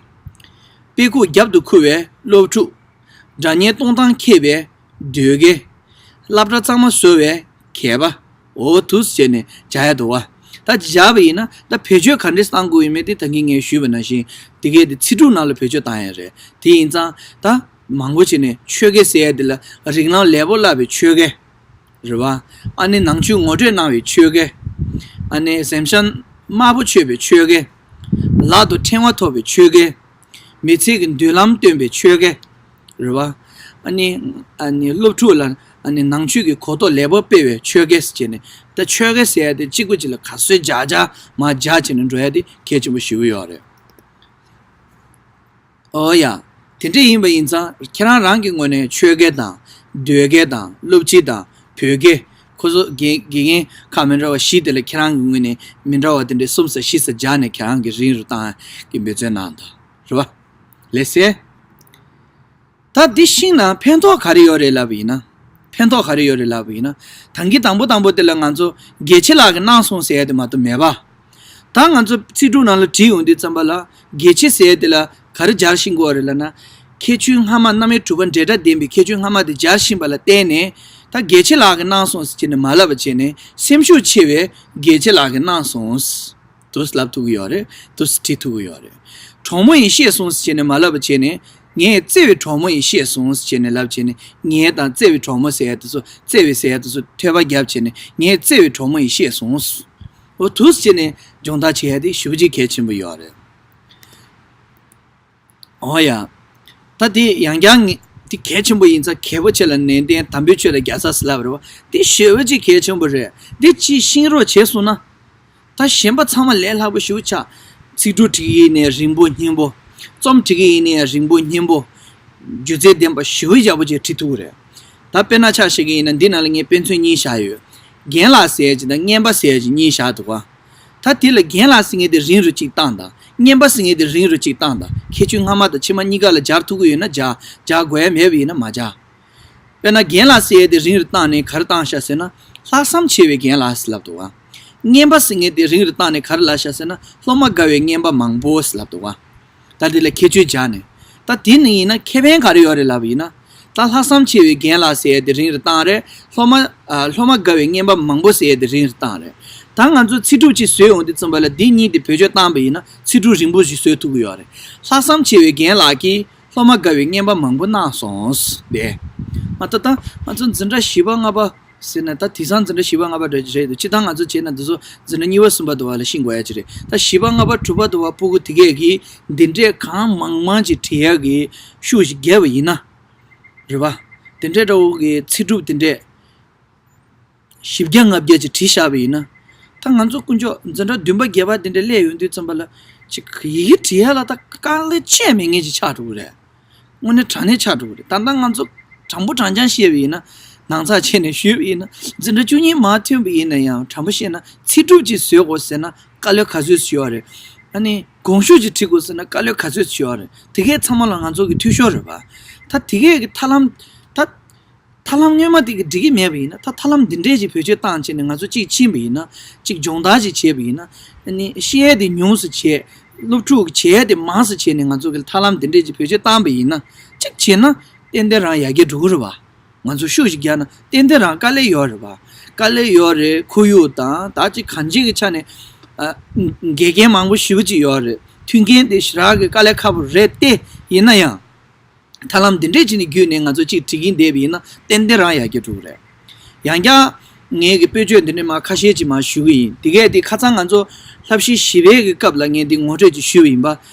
དཔེ་ཁུག་རྒྱབ་ཏུ་ཁུར་བའི་སློབ་ཕྲུག། སྒྲ་སྙན་གཏོང་སྟངས་མཁས་པའི་ཟློས་དགེ། སློབ་གྲྭ་གཙང་མ་བཟོ་བའི་མཁས་པ། འོ་འདུག་སེ་བྱས་ནས་སྦྱར་ཡ་འདུག་བ། ད་སྦྱར་བ་ཡིན་ན་ད་བེད་སྤྱོད་ག་འདྲས་བཏང་དགོས་ཡོད་མེད་དེ་ད་གིན་ངས་ཞུས་པ་ནང་བཞིན་དེ་གས་དེ་ཚིག་གྲུབ་ནང་ལ་བེད་སྤྱོད་བཏང་ཡ་རེད། དེ་ཡིན་ཙང་ད་མང་པོ་བྱས་ནས་ཆོས་དགེ་ཟེར་ཡ་དེ་ལ་རིགས་ལམ་ལེགས་པོར་བསླབས་པའི་ཆོས་དགེ། རེད་བ། ཨ་ནི་ནང་ཆོས་ངོ་སྤྲོད་གནང་བའི་ཆོས་དགེ། ཨ་ནི་གཟན་ཤམ་དམར་པོ་མཆོད་པའི་ཆོས་དགེ། ལག་ཏུ་ཕྲེང་བ་ཐོགས་པའི་ཆོས་དགེ། མི་ཚེ་གི་མདུན་ལམ་སྟོན་པའི་ཆོས་དགེ། རེད་བ། ཨ་ནི་ཨ་ནི་སློབ་ཕྲུག་ལ་ཨ་ནི་ནང་ཆོས་ཀྱི་གོ་རྟོགས་ལེགས་པོ་སྤེལ་བའི་ཆོས་དགེ་ཟེར་ནས། ད་ཆོས་དགེ་ཟེར་ཡ་དེ་གཅིག་པུ་གཅིག་ལ་ག་ཚོད་སྦྱར་སྦྱར་མར་སྦྱར་བྱས་ནས་འགྲོ་ཡ་དེ་གལ་ཆེན་པོ་ཞེ་པོ་ཡོད་རེད། ཨོ་ཡ། དེ་འདྲ་ཡིན་པ་ཡིན་ཙང་ཁྱེད་རང་རང་གི་ངོས་ནས་ཆོས་དགེ་དང་། ཟློས་དགེ་དང་། སློབ་སྤྱི་དང་། བོད་དགེ། ཁོ་ཚོ་དགེ་དགེ་རྒན་ཁག་མི་འདྲ་བ་བཞི་དེ་ལ་ཁྱེད་རང་གི་ངོས་ནས་མི་འདྲ་བ་དེ་འདྲ་གསུམ་ཙམ་བཞི་ཙམ་སྦྱར་ནས་ཁྱེད་རང་གི་རིང་རུ་བཏང་གི་འབད་བརྩོན་གནང་དང་། རེད་བ། ལགས་སེ། ད་འདི་ཤེས་ན་ཕན་ཐོགས་ག་རེ་ཡོད་རེད་ལབ་པ་ཡིན་ན། ཕན་ཐོགས་ག་རེ་ཡོད་རེད་ལབ་པ་ཡིན་ན། ད་གིན་དང་པོ་དང་པོ་དེ་ལ་ང་ཚོ་དགེ་ཆེ་ལགས་ཀྱིས་གནང་སོང་ཟེར་ཡ་དེ་མ་གཏོགས་མེད་པ། ད་ང་ཚོ་ཚིག་གྲུབ་ནང་ལ་བྲིས་ཡོང་དུས་ཙམ་པ་ལ་དགེ་ཆེ་ཟེར་ཡ་དེ་ལ་ག་རེ་སྦྱར་བཞིན་དགོས་པ་རེད་ལབ་ན། ཁྱད་ཆོས་སྔ་མ་རྣམ་དབྱེ་དྲུག་པ་འབྲེལ་སྒྲ་ལྡན་པའི་ཁྱད་ཆོས་སྔ་མ་དེ་སྦྱར་བཞིན་པ་ལ་བརྟེན་ནས། ད་དགེ་ཆེ་ལགས་ཀྱིས་གནང་སོང་ཟེར་ནས་མ་ལབ་པ་བྱས་ནས། སེམས་ཤུགས་ཆེ་བའི་དགེ་ཆེ་ལགས་ཀྱིས་གནང་སོང་། དུ་ལབ་ཐུབ་ཀྱི་ཡོད་རེད། དུ་བྲིས་ཐུབ་ཀྱི་ཡོད་རེད། གྲོགས་མོ་ཡིས་བཤད་སོང་ཟེར་ནས་མ་ལབ་པ་བྱས་ནས། ངའི་བརྩེ་བའི་གྲོགས་མོ་ཡིས་བཤད་སོང་ཟེར་ནས་ལབ་བྱས་ནས། ངའི་དང་བརྩེ་བའི་གྲོགས་མོ་ཟེར་ཡ་དེ་ཚོ། བརྩེ་བའི་ཟེར་ཡ་དེ་ཚོ་ཐོད་པ་བརྒྱབ་བྱས་ནས། ངའི་བརྩེ་བའི་གྲོགས་མོ་ཡིས་བཤད་སོང་། འོ་དུ་ཟེར་ནས་སྦྱོང་བརྡར་བྱེད་ཡ་དེ་ཞེ་པོ་ཅིག་གལ་ཆེན་པོ་ཡོད་རེད། འོ་ཡ། ད་དེ་ཡང་བསྐྱར་ངས་དེ་གལ་ཆེན་པོ་ཡིན་ཙང་། གལ་པོ་ཆེ་ལ་ནན་ཏན། དམ་པའི་ཆོས་ལ་རྒྱལ་ཚབ་ཟེར་ལབ་རེད་བ། དེ་ཞེ་པོ་ཅིག་གལ་ཆེན་པོ་རེད། དེ་ཅིག་ཤེས་རོགས་བྱས་སོང་ན། ད་གཞན་པ་ཚང་མ་ལས་སླ་པོ་ཞེ་པོ་ཆགས། ཚིག་གྲུབ་འབྲི་གི་ཡིན་ནའི་རིང་པོ་སྙན་པོ། རྩོམ་འབྲི་གི་ཡིན་ནའི་རིང་པོ་སྙན་པོ། སྒྱུ་རྩལ་ལྡན་པ་ཞེ་པོ་ཡག་པོ་ཅིག་བྲིས་ཐུབ་ཀྱི་རེད། ད་དཔེར་ན་ཆ་བཞག་གི་ཡིན་ན། འདི་ནང་ལ་ངས་དཔེ་མཚོན་གཉིས་བཞག་ཡོད། རྒན་ལགས་ཟེར་ཡ་ཅིག་དང་རྔན་པ་ཟེར་ཡ་ཅིག་གཉིས་བཞག་འདུག་ག། ད་དེ་ལ་རྒན་ལགས་ཟེར་མཁན་དེ་རིང་རུ་གཅིག་བཏང་དང་། རྔན་པ་ཟེར་མཁན་དེ་རིང་རུ་གཅིག་བཏང་དང་། ཁྱད་ཆོས་སྔ་མ་དང་ཕྱི་མ་གཉིས་ཀ་ལ་སྦྱར་ཐུབ་ཀྱི་ཡོད་ན་སྦྱར། སྦྱར་དགོས་ཡ་མེད་པ་ཡིན་ན་མ་སྦྱར། དཔེར་ན་རྒན་ལགས་ཟེར་ཡ་དེ་རིང་རུ་བཏང་ནས་ག་རེ་བཏང་ཤག་ཟེར་ན། ལྷག་བསམ་ཆེ་བའི་རྒན་ལགས་ཟེར་ལབ་འདུག་ག། རྔན་པ་ཟེར་མཁན་དེ་རིང་རུ་བཏང་ནས་ག་རེ་ལབ་ཤག་ཟེར་ན། སློབ་མ་དགའ་བའི་རྔན་པ་མང་པོ་ཟེར་ལབ་འདུག་ག། ད་དེ་ལ་ཁྱད་ཆོས་སྦྱར་ནས། ད་དེ་ནི་ཡིན་ན་ཁེ་ཕན་ག་རེ་ཡོད་རེད་ལབ་པ་ཡིན་ན། ད་ལྷག་བསམ་ཆེ་བའི་རྒན་ལགས་ཟེར་ཡ་དེ་རིང་རུ་བཏང་རེད། སློབ་མ། ཨ། སློབ་མ་དགའ་བའི་རྔན་པ་མང་པོ་ཟེར་ཡ་དེ་རིང་རུ་བཏང་རེད། ད་ང་ཚོ་ཚིག་གྲུབ་ཅིག་བཟོས་ཡོང་དུས་ཙམ་པ་ལ། འདི་གཉིས་དེ་བེད་སྤྱོད་བཏང་པ་ཡིན་ན་ཚིག་གྲུབ་རིང་པོ་ཞིག་བཟོ་ཐུབ་ཀྱི་ཡོད་རེད། ལྷག་བསམ་ཆེ་བའི་རྒན་ལགས་ཀྱིས་སློབ་མ་དགའ་བའི་རྔན་པ་མང་པོ་གནང་སོང་། དེ། ཨ། ད་ལྟ་ང་ཚོ་འཛིན་གྲྭ་བཞི་པ་ལྔ་པ་ཟེར་ན། ད་དེང་སང་འཛིན་གྲྭ་བཞི་པ་ལྔ་པ་འདྲ་ཅིག་རེད་འདུག། སྤྱིར་བཏང་ང་ཚོ་བྱས་ན་འདི་ཚོ་འཛིན་གྲྭ་གཉིས་པ་གསུམ་པ་དུ་བ་ལ་ཤེས་དགོས་ཡ་ཅིག་རེད། ད་བཞི་པ་ལྔ་པ་དྲུག་པ་དུ་བ་ཕྲུ་གུ་དེ་གས་ཀྱིས་འདི་འདྲས་གང་མང་མང་ཅིག་བྲིས་ཡག་གི་ཤུགས་ཤིག་བརྒྱབ་པ་ཡིན་ན། རེད་པ། དེ་འདྲའི་འདྲ་བོ་གི་ཚིག་གྲུབ་དེ་འདྲས་བཞི་བརྒྱ་ལྔ་བརྒྱ་ཅིག་བྲིས་བཞག་པ་ཡིན་ན། ད་ང་ཚོ་དཀོན་མཆོག་འཛིན་གྲྭ་བདུན་པ་བརྒྱད་པ་དེ་འདྲ་སླེབས་ཡོང་དུས་ཙམ་པ་ལ། ཅིག་ཡི་གེ་བྲིས་ཡ་ལ་ད་དཀའ་ལས་ཆེ་མེད་མཁན་ཅིག་ཆགས་འགྲོ་གི་རེད། དངོས་གནས་དྲང་གནས་ཆགས་འགྲོ་གི་རེད། ད་ལྟ་ང་ཚོ་དྲང་པོ་དྲང་རྐྱང་བཤད་པ་ཡིན་ན། ནང་ཚགས་བྱས་ནས་ཞུས་པ་ཡིན་ན། འཛིན་གྲྭ་བཅུ་གཉིས་མར་ཐོན་པ་ཡིན་ན་ཡང་དྲང་པོ་བཤད་ན་ཚིག་གྲུབ་ཅིག་བཟོ་དགོས་ཟེར་ན་དཀའ་ལས་ག་ཚོད་ཞིག་ཡོད་རེད། ཨ་ནི་དགོངས་ཞུ་ཅིག་བྲི་དགོས་ཟེར་ན་དཀའ་ལས་ག་ཚོད་ཞིག་ཡོད་རེད། དེ་གས་ཚང་མ་ལ་ང་ཚོ་གི་འཐུས་ཤོར་རེད་པ། ད་དེ་གས་ཀྱི་ཐབས་ལམ། ད་ཐབས་ལམ་སྔོན་མ་དེ་གི་འགྲིག་གི་མེད་པ་ཡིན་ན། ད་ཐབས་ལམ་འདི་འདྲས་ཅིག་བེད་སྤྱོད་བཏང་བྱས་ནས་ང་ཚོ་གཅིག་ཕྱིན་པ་ཡིན་ན། གཅིག་སྦྱོང་བརྡར་ཅིག་བྱས་པ་ཡིན་ན། ཨ་ནི་བཤད་ཡས་དེ་ཉུང་སུ་བྱས། སློབ་ཕྲུག་བྱས་ཡས་དེ་མང་སུ་བྱས་ནས་ང་ཚོ་གི་ཐབས་ལམ་འདི་འདྲས་ཅིག་བེད་སྤྱོད་བཏང་པ་ཡིན་ན། གཅིག་བྱས་ན་ཏན་ཏན་རང་ཡར་རྒྱས་འགྲོ་གི་རེད་པ། ང་ཚོ་ཤུགས་ཤིག་རྒྱག་ན་ཏན་ཏན་རང་དཀའ་ལས་ཡོད་རེད་པ། དཀའ་ལས་ཡོད་རེད། ཁོར་ཡུག་དང་ད་ཅིག་གང་ཅིའི་ཆ་ནས། ཨ། འགལ་རྐྱེན་མང་པོ་ཞེ་པོ་ཅིག་ཡོད་རེད། མཐུན་རྐྱེན་དེ་ཞེ་དྲག་གི་དཀའ་ལས་ཁག་པོ་རེད་དེ། ཡིན་ན་ཡང་ཐབས་ལམ་འདི་འདྲས་ཅིག་ནས་བརྒྱུད་ནས་ང་ཚོ་གཅིག་བྲིས་ཀྱིན་བསྡད་པ་ཡིན་ན་ཏན་ཏན་རང་ཡར་རྒྱས་འགྲོ་གི་རེད། ཡང་བསྐྱར་ངས་ཀྱི་དཔེ་བརྗོད་འདི་འདྲས་མར་ཁ་ཤས་ཅིག་མར་ཞུ་གི་ཡིན། དེ་གས་དེ་ཁ་སང་ང་ཚོ་བསླབ་གཞི་བཞི་པའི་གི་སྐབས་ལ་ངས་འདི་ངོ་སྤྲོད་ཅིག་ཞུས་པ་ཡིན་པ།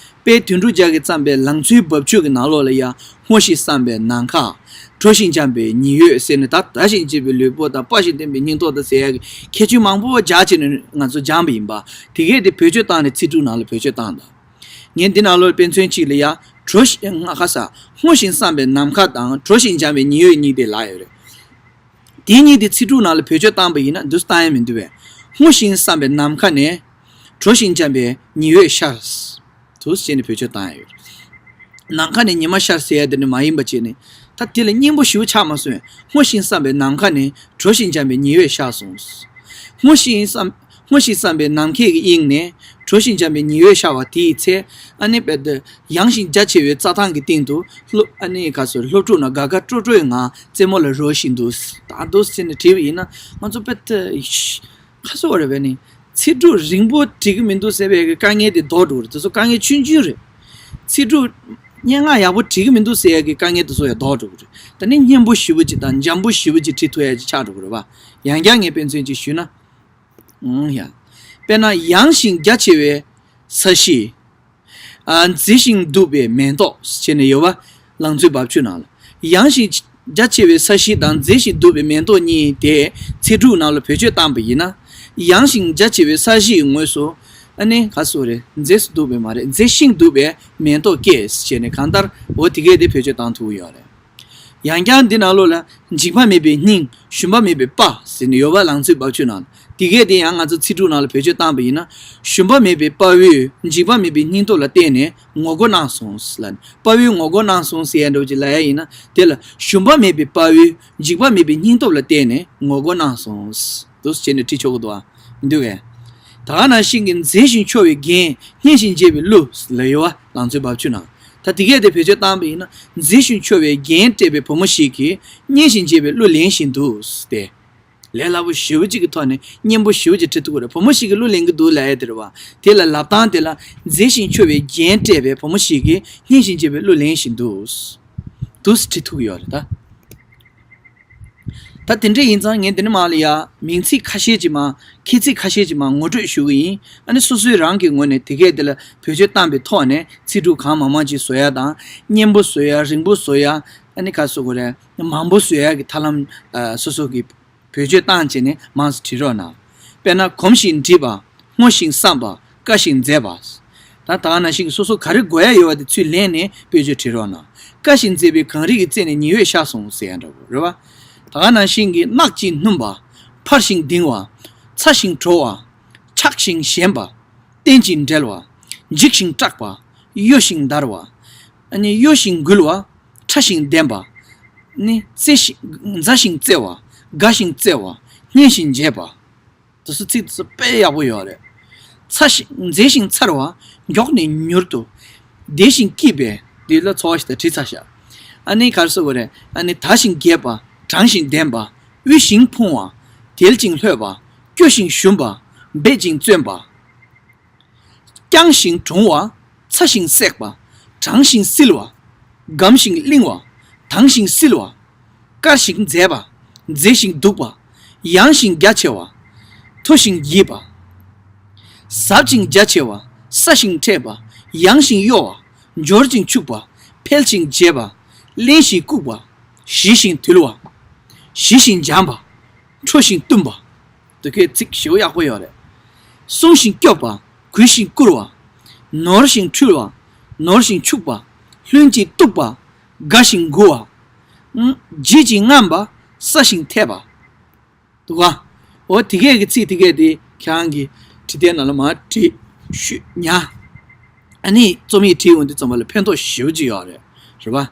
དཔལ་དོན་གྲུབ་རྒྱལ་གྱིས་བརྩམས་པའི་ལང་ཚོའི་རྦབ་ཆུ་གི་ནང་ལོགས་ལ་ཡ། སྔོ་ཞིང་བསངས་པའི་ནམ་མཁའ། དྲོ་ཞིང་འཇམ་པའི་ཉི་འོད་ཟེར་ནས། ད་དག་ཅིང་བརྗིད་པའི་ལུས་པོ་དང་། སྤ་ཞིང་བརྟན་པའི་སྙིང་སྟོབས་དང་ཟེར་ཡ་གི་ཁྱད་ཆོས་མང་པོ་སྦྱར་བྱས་ནས་ང་ཚོ་སྦྱངས་པ་ཡིན་པ། དེ་གས་དེ་བེད་སྤྱོད་བཏང་ནས་ཚིག་གྲུབ་ནང་ལ་བེད་སྤྱོད་བཏང་དང་། ངས་འདི་ནང་ལོགས་དཔེ་མཚོན་གཅིག་ལ་ཡ། དྲོ་ཞིང་ང་ཁ་ས། སྔོ་ཞིང་བསངས་པའི་ནམ་མཁའ་དང་དྲོ་ཞིང་འཇམ་པའི་ཉི་འོད་གཉིས་དེ་ལབ་ཡོད་རེད། དེ་གཉིས་དེ་ཚིག་གྲུབ་ནང་ལ་བེད་སྤྱོད་བཏང་པ་ཡིན་ན་འདུག་སེ་བཏང་ཡ་མི་འདུག་པས། སྔོ་ཞིང་བསངས་པའི་ནམ་མཁའ་ནས། དྲོ་ཞིང་འཇམ་པའི་ཉི་འོད་ཤར། འདུག་སེ་བྱས་ནས་བེད་སྤྱོད་བཏང་ཡ་ཡོད་རེད། ནམ་མཁའ་ནས་ཉི་མ་ཤར་ཟེར་ཡ་དེ་ནི་མ་ཡིན་པ་བྱས་ནས། ད་དེ་ལ་སྙན་པོ་ཞེ་པོ་ཆགས་མ་སོང་། སྔོ་ཞིང་བསངས་པའི་ནམ་མཁའ་ནས་དྲོ་ཞིང་འཇམ་པའི་ཉི་འོད་ཤར་སོང་། སྔོ་ཞིང་བསངས། སྔོ་ཞིང་བསངས་པའི་ནམ་མཁའི་གི་དབྱིངས་ནས་དྲོ་ཞིང་འཇམ་པའི་ཉི་འོད་ཤར་བ་དེའི་ཚེ། ཨ་ནི་དཔེ་དེ་ཡངས་ཤིང་རྒྱ་ཆེ་བའི་རྩྭ་ཐང་གི་སྟེང་དུ་སློབ། ཨ་ནི་ག་ཚོད་སློབ་ཕྲུག་རྣམས་དགའ་དགའ་སྤྲོ་སྤྲོའི་ངང་རྩེད་མོ་ལ་རོལ་བཞིན་འདུག། ད་འདུག་སེ་བྱས་ནས་བྲིས་པ་ཡིན་ན་ང་ཚོ་དཔེ་དེ། ཁ་སོ་བ་རེད་པས་ནི། ཚིག་གྲུབ་རིང་པོ་འགྲིག་གི་མི་འདུག་ཟེར་བའི་དཀའ་ངལ་དེ་ལྡོག་འགྲོ་གི་རེད། དེ་ཚོ་དཀའ་ངལ་ཆུང་ཆུང་རེད། ཚིག་གྲུབ་སྙན་ངག་ཡག་པོ་འབྲི་གི་མི་འདུག་ཟེར་ཡ་གི་དཀའ་ངལ་དེ་ཚོ་ཡང་ལྡོག་འགྲོ་གི་རེད། ད་ནི་སྙན་པོ་ཞེ་པོ་ཅིག་དང་འཇམ་པོ་ཞེ་པོ་ཅིག་འབྲི་ཐུབ་ཡ་ཅིག་ཆགས་འགྲོ་གི་རེད་པ། ཡང་བསྐྱར་ངས་དཔེ་མཚོན་ཅིག་ཞུས་ན། ཨང་ཡ། དཔེར་ན་ཡངས་ཤིང་རྒྱ་ཆེ་བའི་ས་གཞི། ཨ། མཛེས་ཤིང་སྡུག་པའི་མེ་ཏོག་ཟེར་ནས་ཡོད་པ། ལང་ཚོའི་རྦབ་ཆུ་ནང་ལ། ཡངས་ཤིང་རྒྱ་ཆེ་བའི་ས་གཞི་དང་མཛེས་ཤིང་སྡུག་པའི་མེ་ཏོག་གཉིས་དེ་ཚིག་གྲུབ་ནང་ལ་བེད་སྤྱོད་བཏང་པ་ཡིན་ན། ཡངས་ཤིང་རྒྱ་ཆེ་བའི་ས་གཞིའི་ངོས་སུ། ཨ་ནི་ག་ཚོད་རེད། མཛེས་སུ་སྡུག་པའི་མ་རེད། མཛེས་ཤིང་སྡུག་པའི་མེ་ཏོག་སྐྱེས་ཟེར་ནས་གང་ལྟར་འོ་དེ་གས་དེ་བེད་སྤྱོད་བཏང་ཐུབ་ཀྱི་ཡོད་རེད། ཡང་བསྐྱར་འདི་ནང་ལོགས་ལ། འཇིགས་པ་མེད་པའི་སྙིང་། ཞུམ་པ་མེད་པའི་དཔའ་ཟེར་ནས་ཡོད་པ། ལང་ཚོའི་རྦབ་ཆུ་ནང་། དེ་གས་དེ་ཡང་ང་ཚོ་ཚིག་གྲུབ་ནང་ལ་བེད་སྤྱོད་བཏང་པ་ཡིན་ན། ཞུམ་པ་མེད་པའི་དཔའ་བོས་འཇིགས་པ་མེད་པའི་སྙིང་སྟོབས་ལ་བརྟེན་ནས་ངོ་རྒོལ་གནང་སོང་ལབ་ནས། དཔའ་བོས་ངོ་རྒོལ་གནང་སོང་ཟེར་ཡ་འདྲ་བོ་ཅིག་ལབ་ཡ་ཡིན་ན། དེ་ལ་ཞུམ་པ་མེད་པའི་དཔའ་བོས་འཇིགས་པ་མེད་པའི་སྙིང་སྟོབས་ལ་བརྟེན་ནས་ངོ་རྒོལ་གནང་སོང་། འདུག་སེ་བྱས་ནས་བྲིས་ཆོག་གི་འདུག་ཨ། མི་འདུག་གས། ད་ག་ནང་བཞིན་གྱི་མཛེས་ཤིང་འཕྱོ་བའི་རྒྱན། སྙན་ཞིང་འཇེབས་པའི་གླུ་ལབ་ཡོད་པ། ལང་ཚོའི་རྦབ་ཆུ་ནང་། ད་དེ་གས་དེ་བེད་སྤྱོད་བཏང་པ་ཡིན་ན། མཛེས་ཤིང་འཕྱོ་བའི་རྒྱན་སྤྲས་པའི་བུ་མོ་ཞིག་གིས་སྙན་ཞིང་འཇེབས་པའི་གླུ་ལེན་བཞིན་འདུག་སྟེ། ལས་སླ་པོ་ཞེ་པོ་ཅིག་གི་ཐོག་ནས་སྙན་པོ་ཞེ་པོ་ཅིག་བྲིས་ཐུབ་ཀྱི་རེད། བུ་མོ་ཞིག་གིས་གླུ་ལེན་གྱི་འདུག་ལབ་ཡ་དེ་རེད་པ། དེ་ལ་ལབ་སྟངས་དེ་ལ། མཛེས་ཤིང་འཕྱོ་བའི་རྒྱན་སྤྲས་པའི་བུ་མོ་ཞིག་གིས་སྙན་ཞིང་འཇེབས་པའི་གླུ་ལེན་བཞིན་འདུག། འདུག་སེ་བྲིས་ཐུབ་ཀྱི་ཡོད་རེད་ད། ད་དེ་འདྲ་ཡིན་ཙང་ངས་འདི་ནས་མར་ལ་ཡ་མིང་ཚིག་ཁ་ཤས་ཅིག་མར། ཁྱད་ཚིག་ཁ་ཤས་ཅིག་མར་ངོ་སྤྲོད་ཞུ་གི་ཡིན། ཨ་ནི་སོ་སོའི་རང་གི་ངོས་ནས་དེ་གས་དེ་ལ་བེད་སྤྱོད་བཏང་པའི་ཐོག་ནས་ཚིག་གྲུབ་གང་མང་མང་ཅིག་བཟོ་ཡ་དང་། སྙན་པོ་བཟོ་ཡ། རིང་པོ་བཟོ་ཡ། ཨ་ནི་ག་རེ་ཟེར་དགོས་རེད། མང་པོ་བཟོ་ཡ་གི་ཐབས་ལམ་སོ་སོ་གི་བེད་སྤྱོད་བཏང་བྱས་ནས་མང་ཙམ་བྲིས་རོགས་གནང་། དཔེར་ན། གོམས་ཤིང་འདྲིས་པ། སྔོ་ཞིང་བསངས་པ། དཀར་ཞིང་མཛེས་པ། ད་ད་ག་ནང་བཞིན་གྱི་སོ་སོ་ག་རེ་དགོས་ཡ་ཡོད་པ་དེ་ཚུར་ལེན་ནས་དཔེ་བརྗོད་བྲིས་རོགས་གནང་། དཀར་ཞིང་མཛེས་པའི་གངས་རི་གི་རྩེ་ནས་ཉི་འོད་ཤར་སོང་ཟེར་ཡ་འདྲ་པོ་རེད་པ། ད་ག་ནང་བཞིན་གྱི་གནག་ཅིང་སྣུམ་པ། འཕར་ཞིང་ལྡིང་བ། ཚ་ཞིང་དྲོ་བ། ཆགས་ཤིང་ཞན་པ། བརྟན་ཅིང་བྲེལ་བ། འཇིགས་ཤིང་སྐྲག་པ། གཡོ་ཞིང་འདར་བ། ཨ་ནི་གཡོ་ཞིང་འགུལ་བ། ཕྲ་ཞིང་ལྡེམ་པ། ནི་རྩེ་ཞིང་། མཛའ་ཞིང་བརྩེ་བ། དགའ་ཞིང་བརྩེ་བ། སྙན་ཞིང་འཇེབས་པ། དེ་ཚོ་ཚིག་དེ་ཚོ་དཔེ་ཡག་པོ་ཡོད་རེད། ཚ་ཞིང་། མཛེས་ཤིང་མཚར་བ། མགྱོགས་ནས་མྱུར་དུ། བདེ་ཞིང་སྐྱིད་པའི། འདི་ལ་ཚོར་བ་ཞིག་དང་བྲིས་ཚར་ཤག། ཨ་ནི་ག་རེ་ཟེར་དགོས་རེད། ཨ་ནི་དག་ཞིང་རྒྱས་པ། གྲང་ཞིང་ལྡན་པ། དབུལ་ཞིང་ཕོངས་པ། དལ་ཞིང་ལྷོད་པ། སྐྱོ་ཞིང་ཞུམ་པ། འབད་ཅིང་བརྩོན་པ། རྐྱང་ཞིང་གྲུང་བ། ཚ་ཞིང་བསྲེགས་པ། གྲང་ཞིང་བསིལ་བ། སྒམ་ཞིང་བརླིང་བ། དྭངས་ཤིང་བསིལ་བ། དཀར་ཞིང་མཛེས་པ། མཛེས་ཤིང་སྡུག་པ། ཡངས་ཤིང་རྒྱ་ཆེ་བ། མཐོ་ཞིང་ཡིབ་པ། ཟབ་ཅིང་རྒྱ་ཆེ་བ། སྲ་ཞིང་མཁྲེགས་པ། ཡང་ཞིང་གཡོ་བ། འབྱོར་ཅིང་ཕྱུག་པ། འཕེལ་ཞིང་རྒྱས་པ། བརླན་ཞིང་ལྐུགས་པ། ཞི་ཞིང་དུལ་བ། ཞི་ཞིང་འཇམ་པ། ཁྲོ་ཞིང་གཏུམ་པ། དེ་གའི་ཚིག་ཞེ་པོ་ཡག་པོ་ཡོད་རེད། སྲུང་ཞིང་སྐྱོབ་པ། གུས་ཤིང་བཀུར་བ། ནོར་ཞིང་འཁྲུལ་བ། ནོར་ཞིང་ཕྱུག་པ། ལྷུན་གྱིས་གཏུགས་པ། དགའ་ཞིང་མགུ་བ། ཨང་། བརྗིད་ཅིང་རྔམ་པ། སྲ་ཞིང་འཐས་པ། འདུག་ག་འོ་དེ་གས་ཀྱི་ཚིག་དེ་གས་དེ་ཁྱེད་རང་གི་བྲིས་དེབ་ནང་ལ་མར་བྲིས་ཤོག་ཉ། ཨ་ནི་རྩོམ་ཡིག་བྲིས་འོང་དུས་ཙམ་པ་ལ་ཕན་ཐོགས་ཞེ་པོ་ཅིག་ཡོད་རེད། རེད་པ།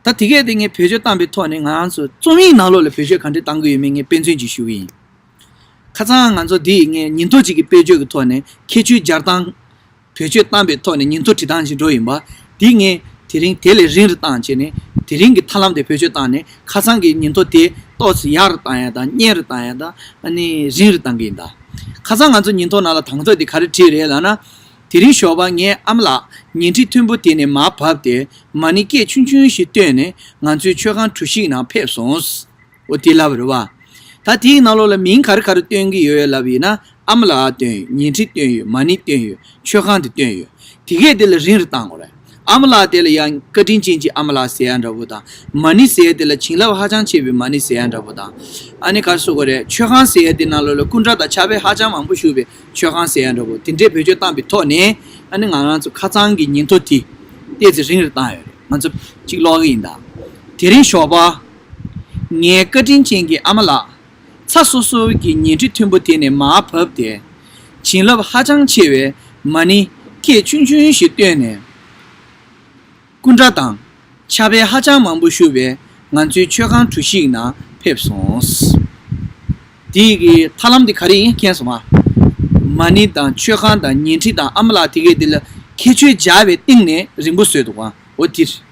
ད་དེ་གས་དེ་ངས་བེད་སྤྱོད་བཏང་པའི་ཐོག་ནས་ང་རང་ཚོ་རྩོམ་ཡིག་ནང་ལོགས་ལ་བེད་སྤྱོད་ག་འདྲས་བཏང་གི་ཡོད་མེད་ངས་དཔེ་མཚོན་ཅིག་ཞུ་གི་ཡིན། ཁ་སང་ང་ཚོ་འདི་ངས་ཉིན་ཐོ་གཅིག་གི་དཔེར་བརྗོད་ཀྱི་ཐོག་ནས་ཁྱད་ཆོས་སྦྱར་སྟངས་བེད་སྤྱོད་བཏང་པའི་ཐོག་ནས་ཉིན་ཐོ་བྲིས་སྟངས་ཤིག་འགྲོ་ཡིན་པ། འདི་ངས་དེ་རིང་དེ་ལས་རིང་རུ་བཏང་བྱས་ནས་དེ་རིང་གི་ཐབས་ལམ་དེ་བེད་སྤྱོད་བཏང་ནས་ཁ་སང་གི་ཉིན་ཐོ་དེ་ཏོག་ཙམ་ཡག་རུ་བཏང་ཡ་དང་སྙན་རུ་བཏང་ཡ་དང་ཨ་ནི་རིང་རུ་བཏང་གི་ཡིན་ད། ཁ་སང་ང་ཚོ་ཉིན་ཐོ་ནང་ལ་དང་ཐོག་དེ་ག་རེ་བྲིས་རེད་ལབ་ན། དེ་རིང་ཞོགས་པ་ངའི་ཨ་མ་ལགས་ཉལ་ཁྲི་མཐོན་པོ་དེ་ནས་མར་བབས་ཏེ་མ་ཎི་སྐད་ཆུང་ཆུང་ཞིག་བཏོན་ནས་ང་ཚོའི་མཆོད་ཁང་གྲུ་བཞི་ནང་ཕེབས་སོང་། འོ་དེ་ལབ་རེད་བ། ད་དེའི་ནང་ལོགས་ལ་མིང་ག་རེ་ག་རེ་སྟོན་གྱི་ཡོད་ལབ་ཡིན་ན་ཨ་མ་ལགས་སྟོན་ཡོད། ཉལ་ཁྲི་སྟོན་ཡོད། མ་ཎི་སྟོན་ཡོད། མཆོད་ཁང་དེ་སྟོན་ཡོད། དེ་གས་དེ་ལ་རིང་རུ་བཏང་དགོས་རེད། ཨ་མ་ལགས་དེ་ལ་ཡང་བཀའ་དྲིན་ཅན་གྱི་ཨ་མ་ལགས་ཟེར་ཡ་འདྲ་བོ་དང་མ་ཎི་ཟེར་ཡ་དེ་ལ་བྱིན་རླབས་ཧ་ཅང་ཆེ་བའི་མ་ཎི་ཟེར་ཡ་འདྲ་བོ་དང་། ཨ་ནི་ག་རེ་ཟེར་དགོས་རེད། མཆོད་ཁང་ཟེར་ཡ་དེ་ནང་ལོགས་ལ་སྐུ་འདྲ་དང་ཕྱག་དཔེ་ཧ་ཅང་མང་པོ་བཞུགས་པའི་མཆོད་ཁང་ཟེར་ཡ་འདྲ་བོ་དེ་འདྲའི་བེད་སྤྱོད་བཏང་པའི་ཐོག་ནས་ཨ་ནི་ང་རང་ཚོ་ཁ་སང་གི་ཉིན་ཐོ་དེ་ཏོག་ཙམ་རིང་རུ་བཏང་ཡོད་རེད། ང་ཚོ་གཅིག་ཀློག་གི་ཡིན་ད། དེ་རིང་ཞོགས་པ། ངའི་བཀའ་དྲིན་ཅན་གྱི་ཨ་མ་ལགས། ཚ་སོ་སོ་གི་ཉལ་ཁྲི་མཐོན་པོ་དེ་ནས་མར་བབས་ཏེ། བྱིན་རླབས་ཧ་ཅང་ཆེ་བའི་མ་ཎི་སྐད་ཆུང་ཆུང་ཞིག་བཏོན་ནས། སྐུ་འདྲ་དང་ཕྱག་དཔེ་ཧ་ཅང་མང་པོ་བཞུགས་པའི་ང་ཚོའི་མཆོད་ཁང་གྲུ་བཞི་ནང་ཕེབས་སོང་། དེ་གི་ཐབས་ལམ་དེ་ག་རེ་ཡིན་མཁྱེན་སོང་ང་། མ་ཎི་དང་མཆོད་ཁང་དང་ཉལ་ཁྲི་དང་ཨ་མ་ལགས་དེ་གས་དེ་ལ་ཁྱད་ཆོས་སྦྱར་བའི་སྟེང་ནས་རིང་པོ་བཟོས་འདུག་ག་འོ་དེ་རེད།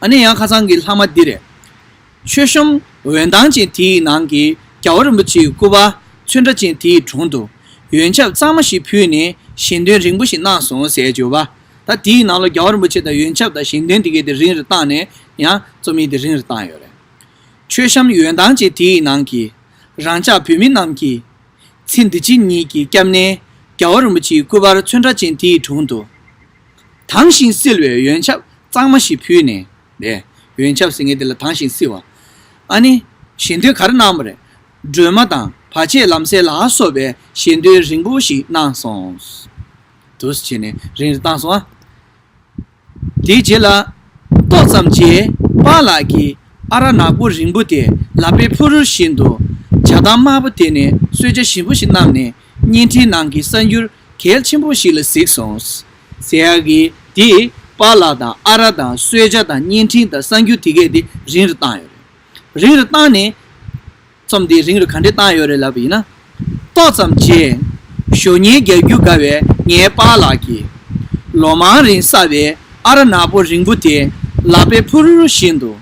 ཨ་ནི་ཡང་ཁ་སང་གི་ལྷག་མ་འདི་རེད། མཆོད་བཤམས་འོད་མདངས་ཅན་དེའི་ནང་གི་རྒྱལ་བ་རིན་པོ་ཆེའི་སྐུ་པར་ཚོན་ཁྲ་ཅན་དེའི་དྲུང་དུ་ཡོན་ཆབ་གཙང་མ་ཞིག་ཕུལ་ནས་ཞལ་འདོན་རིང་པོ་ཞིག་གནང་སོང་ཟེར་བརྗོད་པ། ད་དེའི་ནང་ལ་རྒྱལ་བ་རིན་པོ་ཆེ་དང་ཡོན་ཆབ་དང་ཞལ་འདོན་དེ་གས་དེ་རིང་རུ་བཏང་ནས་ཡང་རྩོམ་ཡིག་དེ་རིང་རུ་བཏང་ཡོད་རེད། མཆོད་བཤམས་འོད་མདངས་ཅན་དེའི་ནང་གི་རང་ཅག་བོད་མི་རྣམས་ཀྱི་ཚེ་འདི་ཕྱི་གཉིས་ཀྱི་སྐྱབས་གནས་རྒྱལ་བ་རིན་པོ་ཆེའི་སྐུ་པར་ཚོན་ཁྲ་ཅན་དེའི་དྲུང་དུ། དྭངས་ཤིང་བསིལ་བའི་ཡོན་ཆབ་གཙང་མ་ཞིག་ཕུལ་ནས། ནས། ཡོན་ཆབ་ཟེར་མཁན་དེ་ལ་དྭངས་ཤིང་བསིལ་བ། ཨ་ནི། ཞལ་འདོན་ག་རེ་གནང་བ་རེད། སྒྲོལ་མ་དང་བར་ཆད་ལམ་སེལ་ལ་སོགས་པའི་ཞལ་འདོན་རིང་པོ་ཞིག་གནང་སོང་། འདུག་སེ་བྱས་ནས་རིང་རུ་བཏང་སོང་ཨ། དེའི་རྗེས་ལ། ཏོག་ཙམ་རྗེས་པཱ་ལགས་ཀྱིས་ཨ་ར་ནག་པོ་རིང་པོ་དེ་ལག་པས་ཕུ་རུ་བཞིན་དུ་ཇ་དམར་པོ་དེ་ནས་གསོལ་ཇ་ཞིམ་པོ་ཞིག་བསྣམས་ནས་བརྙན་འཕྲིན་ནང་གི་གསར་འགྱུར་གལ་ཆེན་པོ་ཞིག་ལ་གཟིགས་སོང་། ཟེར་ཡག་གི་དེས་པཱ་ལགས་དང་ཨ་ར་དང་གསོལ་ཇ་དང་བརྙན་འཕྲིན་དང་གསར་འགྱུར་དེ་གས་དེ་རིང་རུ་བཏང་ཡོད་རེད། རིང་རུ་བཏང་ནས། རྩོམ་འདི་རིང་རུ་ག་འདྲས་བཏང་ཡོད་རེད་ལབ་པ་ཡིན་ན། ཏོག་ཙམ་རྗེས། ཞོགས་ཉལ་རྒྱག་རྒྱུ་དགའ་བའི་ངའི་པཱ་ལགས་ཀྱིས། ལོ་མང་རིང་བསགས་པའི་ཨ་ར་ནག་པོ་རིང་པོ་དེ་ལག་པས་ཕུ་རུ་རུ་བཞིན་དུ།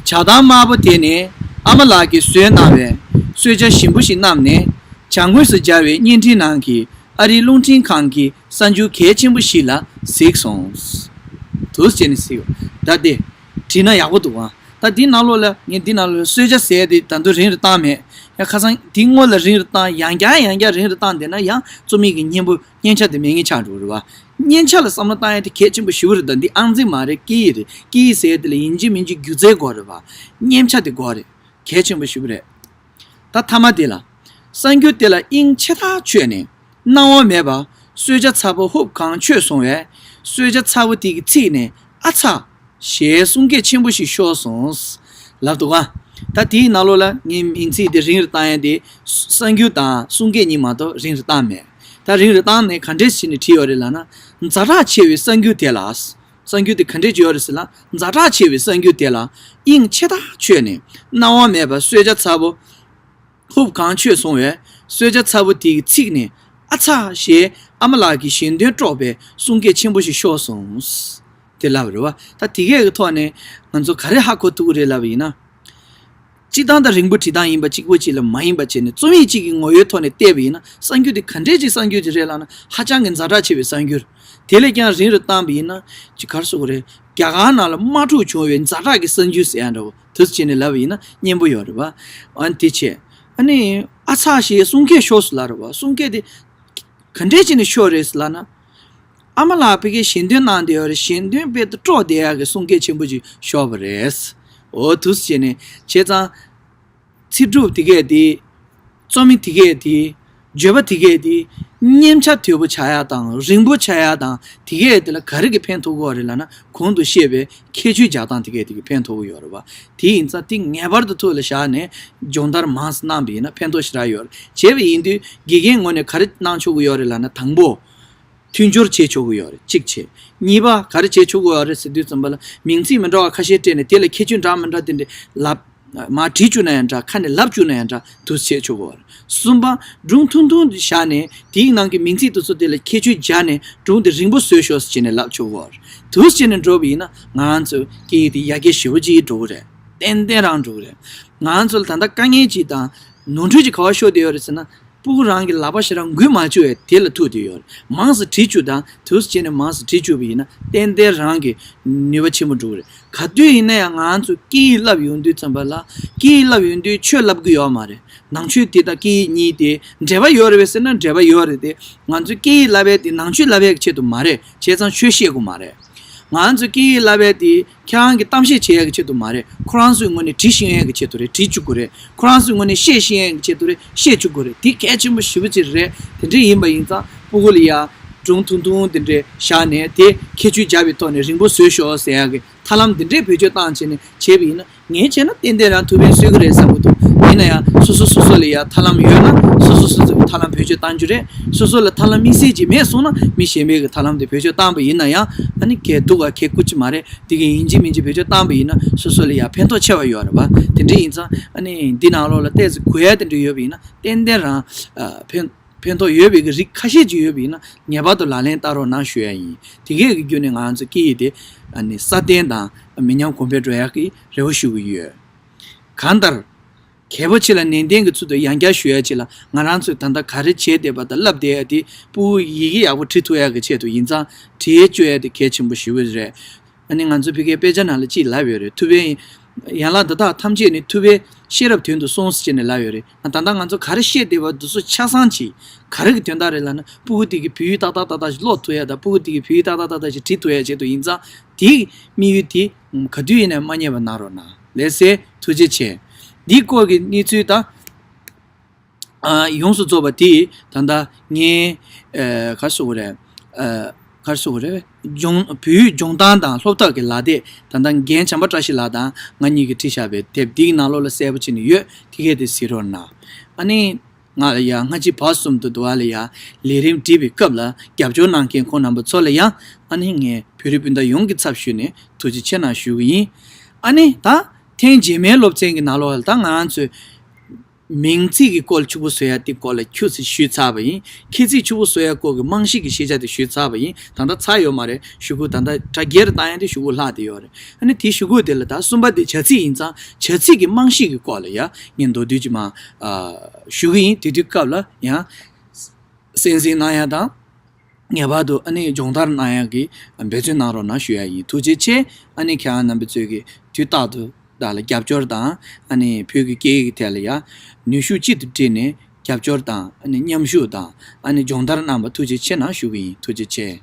ཇ་དང་དམར་པོ་དེ་ནས་ཨ་མ་ལགས་ཀྱིས་བཟོས་གནང་བའི་གསོལ་ཇ་ཞིམ་པོ་ཞིག་བསྣམས་ནས་ཇ་དངོས་སུ་སྦྱར་བའི་བརྙན་འཕྲིན་ནང་གི་ཨ་རིའི་རླུང་འཕྲིན་ཁང་གི་གསར་འགྱུར་གལ་ཆེན་པོ་ཞིག་ལ་གཟིགས་སོང་། འདུག་སེ་བྱས་ནས་གཟིགས་ཡོད། ད་དེ། བྲིས་ན་ཡག་པོ་འདུག་ཨང་། ད་འདི་ནང་ལོགས་ལ་ངས་འདི་ནང་ལོགས་ལ་གསོལ་ཇ་ཟེར་ཡ་དེ་ད་དུང་རིང་རུ་བཏང་མེད། ཡང་ཁ་སང་འདི་སྔོན་ལ་རིང་རུ་བཏང་ཡང་བསྐྱར་ཡང་བསྐྱར་རིང་རུ་བཏང་བསྡད་ན་ཡང་རྩོམ་ཡིག་གི་སྙན་པོ་སྙན་ཆ་དེ་མེད་མཁན་ཆགས་འགྲོ་རེད་བ། སྙན་ཆ་ལ་བསམ་བློ་བཏང་ཡ་དེ་གལ་ཆེན་པོ་ཞེ་པོ་རེད། ད་འདི་ཨང་རྩིས་མ་རེད། སྐད་ཡིག་རེད། སྐད་ཡིག་ཟེར་ཡ་དེ་ལ་ཡིན་གཅིག་མིན་གཅིག་སྒྱུ་རྩལ་དགོས་རེད་བ། སྙན་ཆ་དེ་དགོས་རེད། གལ་ཆེན་པོ་ཞེ་པོ་རེད། ད་མཐའ་མ་དེ་ལ། གསར་འགྱུར་དེ་ལ་དབྱིངས་ཆེ་ཐག་ཆོད་ནས་སྣང་བ་མེད་པར་གསོལ་ཇ་ཚ་པོ་ཧུབ་གང་མཆོད་སོང་བས་གསོལ་ཇ་ཚ་པོ་དེ་གི་ཚིག་ནས་ཨ་ཚ་ཞེས་གསུང་སྐད་ཆེན་པོ་ཞིག་ཤོར་སོང་། ལབ་འདུག་ག་ད་དེའི་ནང་ལོགས་ལ་ངས་མིང་ཚིག་དེ་རིང་རུ་བཏང་ཡ་དེ་གསར་འགྱུར་དང་གསུང་སྐད་གཉིས་མ་གཏོགས་རིང་རུ་བཏང་མེད། ད་རིང་རུ་བཏང་ནས་ག་འདྲས་བྱས་ནས་བྲིས་ཡོད་རེད་ལབ་ན། ཛ་དྲག་ཆེ་བའི་གསར་འགྱུར་དེ་ལ། གསར་འགྱུར་དེ་ག་འདྲས་ཅིག་ཡོད་རེད་ཟེར་ན། ཛ་དྲག་ཆེ་བའི་གསར་འགྱུར་དེ་ལ་དབྱིངས་ཆེ་ཐག་ཆོད་ནས་སྣང་བ་མེད་པར་གསོལ་ཇ་ཚ་པོ་ཧུབ་གང་མཆོད་སོང་བས་གསོལ་ཇ་ཚ་པོ་དེ་གི་ཚིག་ནས་ཨ་ཚ་ཞེས་ཨ་མ་ལགས་ཀྱི་ཞལ་འདོན་དཀྲོགས་པའི་གསུང་སྐད་ཆེན་པོ་ཞིག་ཤོར་སོང་། དེ་ལབ་རེད་བ། ད་དེ་གས་ཀྱི་ཐོག་ནས་ང་ཚོ་ག་རེ་ཧ་གོ་ཐུབ་ཀྱི་རེད་ལབ་པ་ཡིན་ན། སྤྱིར་བཏང་ད་རིང་པོ་བྲིས་སྟངས་ཡིན་པ་གཅིག་པོ་གཅིག་ལ་མ་ཡིན་པ་བྱས་ནས་རྩོམ་ཡིག་གཅིག་གི་ངོ་བོའི་ཐོག་ནས་བལྟས་པ་ཡིན་ན་གསར་འགྱུར་དེ་ག་འདྲས་ཅིག་གསར་འགྱུར་ཅིག་རེད་ལབ་ན་ཧ་ཅང་གི་ཛ་དྲག་ཆེ་བའི་གསར་འགྱུར། དེ་ལས་ཀྱང་རིང་རུ་བཏང་པ་ཡིན་ན་ཅིག་ག་རེ་ཟེར་དགོས་རེད། རྒྱ་གར་ནང་ལ་དམག་འཁྲུག་བྱུང་བའི་ཛ་དྲག་གི་གསར་འགྱུར་ཟེར་ཡ་འདྲ་བོ་དེ་ཚོ་བྱས་ནས་ལབ་པ་ཡིན་ན་སྙན་པོ་ཡོད་རེད་བ། ཨ་ནི་དེ་བྱས། ཨ་ནི་ཨ་ཚ་ཞེས་གསུང་སྐད་ཤོར་སོང་ལབ་རེད་བ། གསུང་སྐད་དེ་ག་འདྲས་བྱས་ནས་ཤོར་རེད་ལབ་ན། ཨ་མ་ལགས་ཕ་གིར་ཞལ་འདོན་གནང་བསྡད་ཡོད་རེད། ཞལ་འདོན་དཔེ་དེ་དཀྲོགས་བསྡད་ཡག་གི་གསུང་སྐད་ཆེན་པོ་ཅིག་ཤོར་བ་རེད། འོ་དེ་ཚོ་བྱས་ནས་བྱས་ཙང་། ཚིག་གྲུབ་དེ་གས་དེ། རྩོམ་ཡིག་དེ་གས་དེ། བརྗོད་པ་དེ་གས་དེ་སྙན་ཆ་དོད་པོ་ཆགས་ཡ་དང་རིང་པོ་ཆགས་ཡ་དང་དེ་གས་དེ་ལ་ག་རེ་གི་ཕན་ཐོགས་ཀྱི་ཡོད་རེད་ལབ་ན། གོང་དུ་བཤད་པའི་ཁྱད་ཆོས་སྦྱར་སྟངས་དེ་གས་དེ་གི་ཕན་ཐོགས་ཀྱི་ཡོད་རེད་པ། དེ་ཡིན་ཙང་དེ་ངེས་པར་དུ་ཐུགས་ལ་བཞག་ནས་སྦྱོང་བརྡར་མང་ཙམ་གནང་བ་ཡིན་ན་ཕན་ཐོགས་ཞེ་དྲག་ཡོད་རེད། བྱས་པ་ཡིན་དུས་དགེ་རྒན་ངོས་ནས་ག་རེ་གནང་ཆོག་གི་ཡོད་རེད་ལབ་ན། དང་པོ། མཐུན་སྦྱོར་བྱེད་ཆོག་གི་ཡོད་རེད། གཅིག་བྱས། གཉིས་པ་ག་རེ་བྱེད་ཆོག་གི་ཡོད་རེད་ཟེར་དུས་ཙམ་པ་ལ། མིང་ཚིག་མི་འདྲ་བ་ཁ་ཤས་སྤྲད་ནས་དེ་ལ་ཁྱད་ཆོས་འདྲ་མི་འདྲ་དེ་འདྲ་ལབ། མར་བྲིས་བཅུག་ན་ཡང་འདྲ། ཁ་ནས་ལབ་བཅུག་ན་ཡང་འདྲ། དུ་བྱེད་ཆོག་གི་ཡོད་རེད། གསུམ་པ། སྒྲུང་ཐུང་ཐུང་བཞག་ནས་དེའི་ནང་གི་མིང་ཚིག་དེ་ཚོ་དེ་ལ་ཁྱད་ཆོས་སྦྱར་ནས་སྒྲུང་དེ་རིང་པོ་བཟོས་ཤོག་ཟེར་བྱས་ནས་ལབ་ཆོག་གི་ཡོད་རེད། དུ་བྱས་ནས་འགྲོ་བ་ཡིན་ན་ང་རང་ཚོའི་སྐད་ཡིག་དེ་ཡར་རྒྱས་ཞེ་པོ་ཅིག་འགྲོ་གི་རེད། ཏན་ཏན་རང་འགྲོ་གི་རེད། ང་རང་ཚོ་ལ་ད་ལྟ་དཀའ་ངལ་ཅིག་དང་ནོར་འཁྲུལ་ཅིག་ག་པར་ཤོར་བསྡད་ཡོད་རེད་ཟེར་ན། སྤུ་གུ་རང་གི་ལག་པ་ཞེ་དྲག་འགུལ་མ་བཅུག་པའི་དེ་ལ་ཐུག་བསྡད་ཡོད་རེད། མང་ཙམ་བྲིས་བཅུག་དང་དུས་སུ་བྱས་ནས་མང་ཙམ་བྲིས་བཅུག་པ་ཡིན་ན་ཏན་ཏན་རང་གི་ནུས་པ་ཆེན་པོ་འགྲོ་གི་རེད། ག་དུས་ཡིན་ན་ཡང་ང་ཚོ་སྐད་ཡིག་བསླབ་ཡོང་དུས་ཙམ་པ་ལ། སྐད་ཡིག་བསླབ་ཡོང་དུས་ཆོས་བསླབ་གི་ཡོད་མ་རེད། ནང་ཆོས་དེ་དང་སྐད་ཡིག་གཉིས་དེ་འབྲེལ་བ་ཡོད་རེད་པས་ཟེར་ན་འབྲེལ་བ་ཡོད་རེད་དེ། ང་ཚོས་སྐད་ཡིག་བསླབ་ཡས་དེ་ནང་ཆོས་བསླབ་ཡས་ཀྱི་ཆེད་དུ་མ་རེད། བྱས་ཙང་ཆོས་བཤད་དགོས་མ་རེད། ང་ཚོས་སྐད་ཡིག་བསླབ་ཡས་དེ་ཁྱེད་རང་གི་གཏམ་བཤད་བྱེད་ཡས་ཀྱི་ཆེད་དུ་མ་རེད། ཁོ་རང་ཚོའི་ངོས་ནས་བྲིས་ཤེས་ཡས་ཀྱི་ཆེད་དུ་རེད། བྲིས་བཅུག་དགོས་རེད། ཁོ་རང་ཚོའི་ངོས་ནས་བཤད་ཤེས་ཡས་ཀྱི་ཆེད་དུ་རེད། བཤད་བཅུག་དགོས་རེད། དེ་གལ་ཆེན་པོ་ཞེ་པོ་ཅིག་རེད། དེ་འདྲ་ཡིན་པ་ཡིན་ཙང་སྤུ་གུ་ལ་ཡ་སྒྲུང་ཐུང་ཐུང་དེ་འདྲ་བཞག་ནས་དེ་ཁྱད་ཆོས་སྦྱར་བའི་ཐོག་ནས་རིང་པོ་བཟོས་ཤོག་ཟེར་ཡ་གི་ཐབས་ལམ་འདི་འདྲའི་བེད་སྤྱོད་བཏང་བྱས་ནས་བྱས་པ་ཡིན་ན། ངས་བྱས་ན་ཏན་ཏན་རང་ཐུགས་ཕན་གསོས་ཀྱི་རེད་བསམ་གྱི་འདུག་ཡིན་ན་ཡང་སོ་སོ་སོ་སོ་ལ་ཡང་ཐབས་ལམ་ཡོད་ན་སོ་སོ་སོ་སོ་གི་ཐབས་ལམ་བེད་སྤྱོད་བཏང་རྒྱུ་རེད། སོ་སོ་ལ་ཐབས་ལམ་དམིགས་བསལ་ཅིག་མེད་སོང་ན་མི་གཞན་པའི་གི་ཐབས་ལམ་དེ་བེད་སྤྱོད་བཏང་པ་ཡིན་ན་ཡང་ཨ་ནི་གལ་འདུག་ག་གལ་ཁུར་གྱི་མ་རེད། དེ་གི་ཡིན་གཅིག་མིན་གཅིག་བེད་སྤྱོད་བཏང་པ་ཡིན་ན་སོ་སོ་ལ་ཡང་ཕན་ཐོགས་ཆེ་བ་ཡོད་རེད་པ། དེ་འདྲ་ཡིན་ཙང་ཨ་ནི་འདི་ནང་ལོགས་ལ་ཏོག་ཙམ་གོ་ཡ་དེ་འདྲ་ཡོད་པ་ཡིན་ན་ཏན་ཏན་རང་ཨ་ཕན་ཕན་ཐོགས་ཡོད་པའི་གི་རིགས་ཁ་ཤས་ཅིག་ཡོད་པ་ཡིན་ན་ངེས་པར་དུ་ལག་ལེན་བསྟར་རོགས་གནང་ཞུ་ཡ་ཡིན། དེ་གས་ཀྱི་བརྒྱུད་ནས་ང་རང་ཚོ་སྐད་ཡིག་དེ་ཨ་ནི་སྲ་བརྟན་དང་མི་ཉམས་གོང་འཕེལ་འགྲོ་ཡག་གི་རེ་བ་ཞུ་གི་ཡོད། གང་ལྟར། གལ་པོ་ཆེ་ལ་ནན་ཏན་གྱི་ཚུལ་དུ་ཡང་བསྐྱར་ཞུ་ཡ་ཅིག་ལ། ང་རང་ཚོས་ད་ལྟ་ག་རེ་བྱས་བསྡད་པ་དང་བསླབ་བསྡད་ཡ་དེ་སྤུ་གུ་ཡི་གེ་ཡག་པོ་འབྲི་ཐུབ་ཡ་གི་ཆེད་དུ་ཡིན་ཙང་བྲིས་བཅོས་ཡ་དེ་གལ་ཆེན་པོ་ཞེ་པོ་རེད། ཨ་ནི་ང་ཚོ་ཕ་གིའི་དཔེ་ཆ་ནང་ལ་ཅིག་ལབ་ཡོད་རེད། ཐུབ་པའི་ཡན་ལག་འདི་དག་ཐམས་ཅད་ནི་ཐུབ་པའི་ཤེས་རབ་དོན་དུ་གསུངས་ཟེར་ནས་ལབ་ཡོད་རེད། ད་ལྟ་ང་ཚོ་ག་རེ་བཤད་བསྡད་པ་འདི་ཚོ་ཆ་ཚང་ཅིག་ག་རེ་གི་དོན་དག་རེད་ལབ་ན། སྤུ་གུ་དེ་གི་བོད་ཡིག་ཏག་ཏག་ཏག་ཏག་ཅིག་ཀློག་ཐུབ་ཡ་དང་སྤུ་གུ་དེ་གི་བོད་ཡིག་ཏག་ཏག་ཏག་ཏག་ཅིག་བྲིས་ཐུབ་ཡ་ཆེད་དུ་ཡིན་ཙང་དེའི་དམིགས་ཡུལ་དེ་ག་དུས་ཡིན་ནའང་མ་བསྙེལ་བ་གནང་རོགས་གནང་། ལགས་སེ། ཐུགས་རྗེ་ཆེ། འདིའི་སྐོར་གྱི་གནས་ཚུལ་དང་། ཨ། ཡོངས་སུ་རྫོགས་པ་དེ་ད་ལྟ་ངའི། ཨ། ག་རེ་ཟེར་དགོས་རེད། ཨ། ག་རེ་ཟེར་དགོས་རེད། སྦྱོང་། བོད་ཡིག་སྦྱོང་སྟངས་དང་སློབ་ཐབས་ཀྱི་ལག་དེབ། ད་ལྟ་རྒན་བྱམས་པ་བཀྲ་ཤིས་ལགས་དང་ང་གཉིས་ཀྱིས་བྲིས་བཞག་པའི་དེབ་འདིའི་ནང་ལོགས་ལ་གསལ་པོ་བྱས་ནས་ཡོད། དེ་གས་དེ་གཟིགས་རོགས་གནང་། ཨ་ནི། ང་ལ་ཡང་སྔ་ཕྱི་བར་གསུམ་དུ་འདུག་པ་ལ་ཡང་ལས་རིམ་བྲིས་པའི་སྐབས་ལ་རྒྱབ་སྐྱོར་གནང་མཁན་ཁོང་རྣམ་པ་ཚོ་ལ་ཡང་ཨ་ནི་ངས་བོད་རིགས་སྤུན་ཟླ་ཡོངས་ཀྱི་ཚབ་ཞུས་ནས་ཐུགས་རྗེ་ཆེ་གནང་ཞུ་གི་ཡིན། ཨ་ནི་ད་ཐེངས་རྗེས་མའི་སློབ་ཚན་གྱི་ནང་ལོགས་ལ་ད་ང་རང་ཚོས་མིང་ཚིག་གི་སྐོར་ལ་ཕྱུག་པོ་བཟོ་ཡ་དེ་སྐོར་ལ་ཁྱུ་ཚིག་ཞུས་ཚར་བ་ཡིན། ཁྱད་ཚིག་ཕྱུག་པོ་བཟོ་ཡ་སྐོར་གྱི་རྨང་གཞི་གི་ཤེས་བྱ་དེ་ཞུས་ཚར་བ་ཡིན། ད་ལྟ་ཚར་ཡོད་མ་རེད། གཞུག་གུ་ད་ལྟ་དྲ་རྒྱའི་བཏང་ཡ་དེ་གཞུག་གུ་ལྷག་བསྡད་ཡོད་རེད། ཨ་ནི་དེའི་གཞུག་གུ་དེ་ལ་ད་གསུམ་པ་དེ་བྱ་ཚིག་ཡིན་ཙང་བྱ་ཚིག་གི་རྨང་གཞི་གི་སྐོར་ལ་ཡ་ངས་མདོར་བསྡུས་ཅིག་མར་ཨ་ཞུ་གི་ཡིན། དེ་དུས་སྐབས་ལ་ཡང་གསན་གཟིགས་གནང་ཡ་དང་ངེས་པར་དུ་ཨ་ནི་སྦྱོང་བརྡར་གནང་ཡ་གི་འབད་བརྩོན་གནང་རོགས་གནང་ཞུ་ཡ་ཡིན། ཐུགས་རྗེ་ཆེ། ཨ་ནི་ཁྱེད་རང་རྣམ་པ་ཚོས་ཀྱི་དུས་རྟག་ཏུ་བདག་ལ་རྒྱབ་སྐྱོར་དང་ཨ་ནི་བོད་ཀྱི་སྐད་ཡིག་གི་ཐད་ལ་ཡ་ནུས་ཤུགས་གཅིག་ཏུ་བསྒྲིལ་ནས་རྒྱབ་སྐྱོར་དང་ཨ་ནི་མཉམ་ཞུགས་དང་ཨ་ནི་སྦྱོང་བརྡར་གནང་བ་ཐུགས་རྗེ་ཆེ་གནང་ཞུ་གི་ཡིན། ཐུགས་རྗེ་ཆེ།